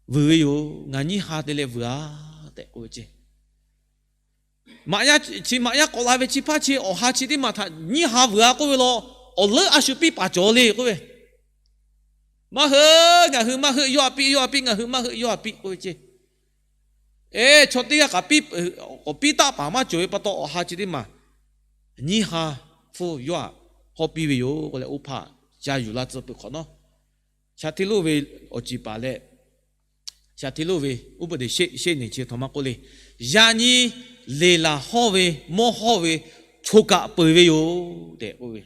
vuiˬ ve yoˬ. Ngaˬ nyiˇ ha te leh vuiˬ-a tehꞈ k'oˆ ve ceˇ. Maꞈ yaˇ chi, maꞈ yaˇ k'awꞈ la ve chi hpaˇ chi awˬ ha chi teˇ maˬ htaꞈ nyiˇ ha vuiˬ-a k'oˆ ve law, awˬ leuˉ a shu piˇ paˍ cawˬ le k'oˆ ve, Maˇ heuˆ, ngaˬ hui maˇ heuˆ, yawˇ a piˇ, yawˇ a piˇ, ngaˬ hui maˇ heuˆ, yawˇ a piˇ k'oˆ ve ceˇ. Eˬ, chaw teˇ g'aˇ kaꞈ piˇ, k'awꞈ piˇ taˆ paˍ maˇ cawˬ ve pa taw, awˬ ha chi teˇ maˬ nyiˇ ha hpfuhˇ yawˇ htaꞈ hawˇ piˇ ve yoˬ k'oˆ leh, oˇ hpaˇ ca yuˬ la tcuh peuˬ hk'awꞈ nawˉ, shaˍ hteˇ lonˉ ve awˬ ceˬ paˍ leh, shaˍ hteˇ lonˉ ve uˉ peunˍ teꞈ sheˆ sheˆ neˬ chi htaꞈ maˇ k'oˆ le. Yaꞈ nyi leˬ laˬ hawˇ ve, mawˇ hawˇ ve, choˬ kaꞈ peuˬ ve yoˬ tehꞈ k'oˆ ve.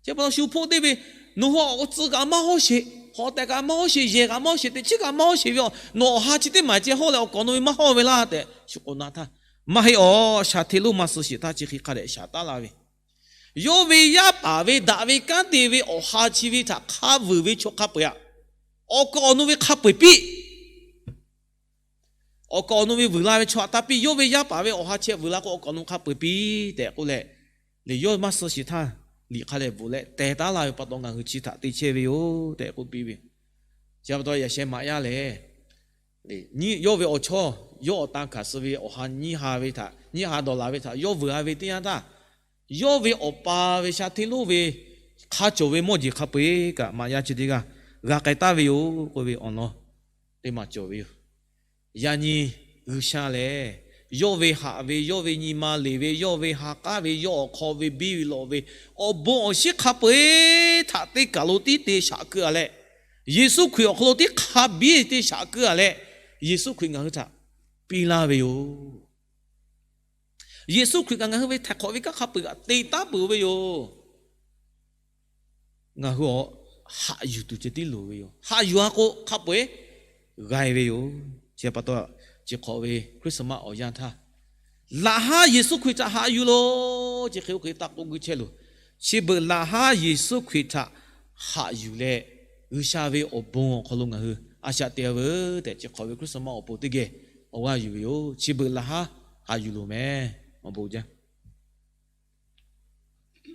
Chi pa taw shu hpoˆ teˇ ve, nawˬ hui awˬ tcuh kaꞈ maˇ hawˇ sheˍ, hawˍ tehˬ kaꞈ maˇ hawˇ sheˍ, yehˬ kaꞈ maˇ hawˇ sheˍ, teꞈ chiˉ kaꞈ maˇ hawˇ sheˍ ve, nawˬ awˬ ha chi teˇ maˬ ceh hawˇ leh awˬ kaꞈ awˬ nu ve maˇ hawˇ ve laˇ tehꞈ shu k'awꞈ na htaˇ, maˇ heˆ awˬ, shaˍ hteˇ lonˉ maˇ suh sheˍ htaˇ chi hk'e hk'a dehꞈ shaˍ taˉ laˇ ve, yawˇ ve yaˇ paˍ ve daꞈ ve kanˉ te ve awˬ ha chi ve htaꞈ hk'a vuiˬ ve chaw hk'a peu-eˬ aꞈ, awˬ kaꞈ awˬ nu ve hk'a peu-eˬ piˇ. Awˬ kaꞈ awˬ nu ve vuiˬ la ve chaw htaꞈ taˇ piˇ. Yawˇ ve yaˇ paˍ ve awˬ ha chi vuiˬ la k'o, awˬ kaꞈ awˬ nu hk'a peu-eˬ piˇ tehꞈ k'oˆ leh, liꞈ yawˇ maˇ suh sheˍ htaˇ liꞈ hk'a dehꞈ bvuhꞈ leh teh taˉ laˇ ve pa taw, ngaˬ hui chi htaꞈ te chehˇ ve yoˬ tehꞈ k'oˆ piˇ ve. Chi pa taw yaꞈ sheh maꞈ yaˇ lehˬ, yawˇ ve awˬ chawˇ, yawˇ awˬ tan hkanˍ suh ve awˬ ha nyiˇ ha ve htaꞈ, nyiˇ ha dawˬ laˬ ve htaꞈ yawˇ vuiˬ a ve teˇ yanˇ htaˇ, yawˇ ve awˬ pa ve shaˍ hteˇ lonˉ ve hk'a cawˬ ve mawˇ jeˬ hk'a peu-eˬ kaꞈ maꞈ yaˇ chi teˇ g'aˇ g'a k'ai taˍ ve yoˬ k'oˆ ve awˬ lawn teˇ maˬ cawˬ ve yoˬ. Yaꞈ nyi G'uiˬsha lehˬ, yawˇ ve haꞈ ve, yawˇ ve nyi ma leˬ ve, yawˇ ve ha k'aˉ ve, yawˇ awˬ hk'aw ve biˇ ve lawꞈ ve, awˬ bon awˬ shinˉ hk'a peu-eˬ htaꞈ teˇ kaˬ lo tiˉ te shaꞈ keu-a leh, Yeˍsuˆ Hkriꞈ awˬ hk'aw lo tiˉ hk'a biˇ te shaꞈ keu-a leh, Yeˍsuˆ Hkriꞈ ngaˬ hui htaꞈ piˇ laˇ ve yoˬ. Yeˍsuˆ Hkriꞈ kaꞈ ngaˬ hui ve htaiˍ hk'awꞈ ve kanˉ hk'a peu-eˬ kaꞈ te taˉ peuˬ ve yoˬ. Ngaˬ hui awˬ haꞈ yuˬ tuˬ ceh tiˉ loˍ ve yoˬ. Haꞈ yuˬ-a k'o, hk'a peu-eˬ g'a ve yoˬ. Chi pa taw, chi hk'awꞈ ve Christmas awˬ yanˇ htaˇ, laꞈ haˉ Yeˍsuˆ Hkriꞈ htaꞈ haꞈ yuˬ loˬ. Chi hk'e oˇ hk'e taˇ k'oˆ guiˇ chehˇ loˬ. Chi beuꞈ laꞈ haˉ Yeˍsuˆ Hkriꞈ htaꞈ haꞈ yuˬ leh, G'uiˬsha ve awˬ bon awˬ hk'aw lo ngaˬ hui a shaꞈ te-a veuˬ tehꞈ, chi hk'awꞈ ve Christmas awˬ pon teˇ geh awˬ g'aˇ yuˬ ve yoˬ. Chi beuꞈ laꞈ haˉ haꞈ yuˬ loˬ mehˍ. Awˬ bon jaˇ.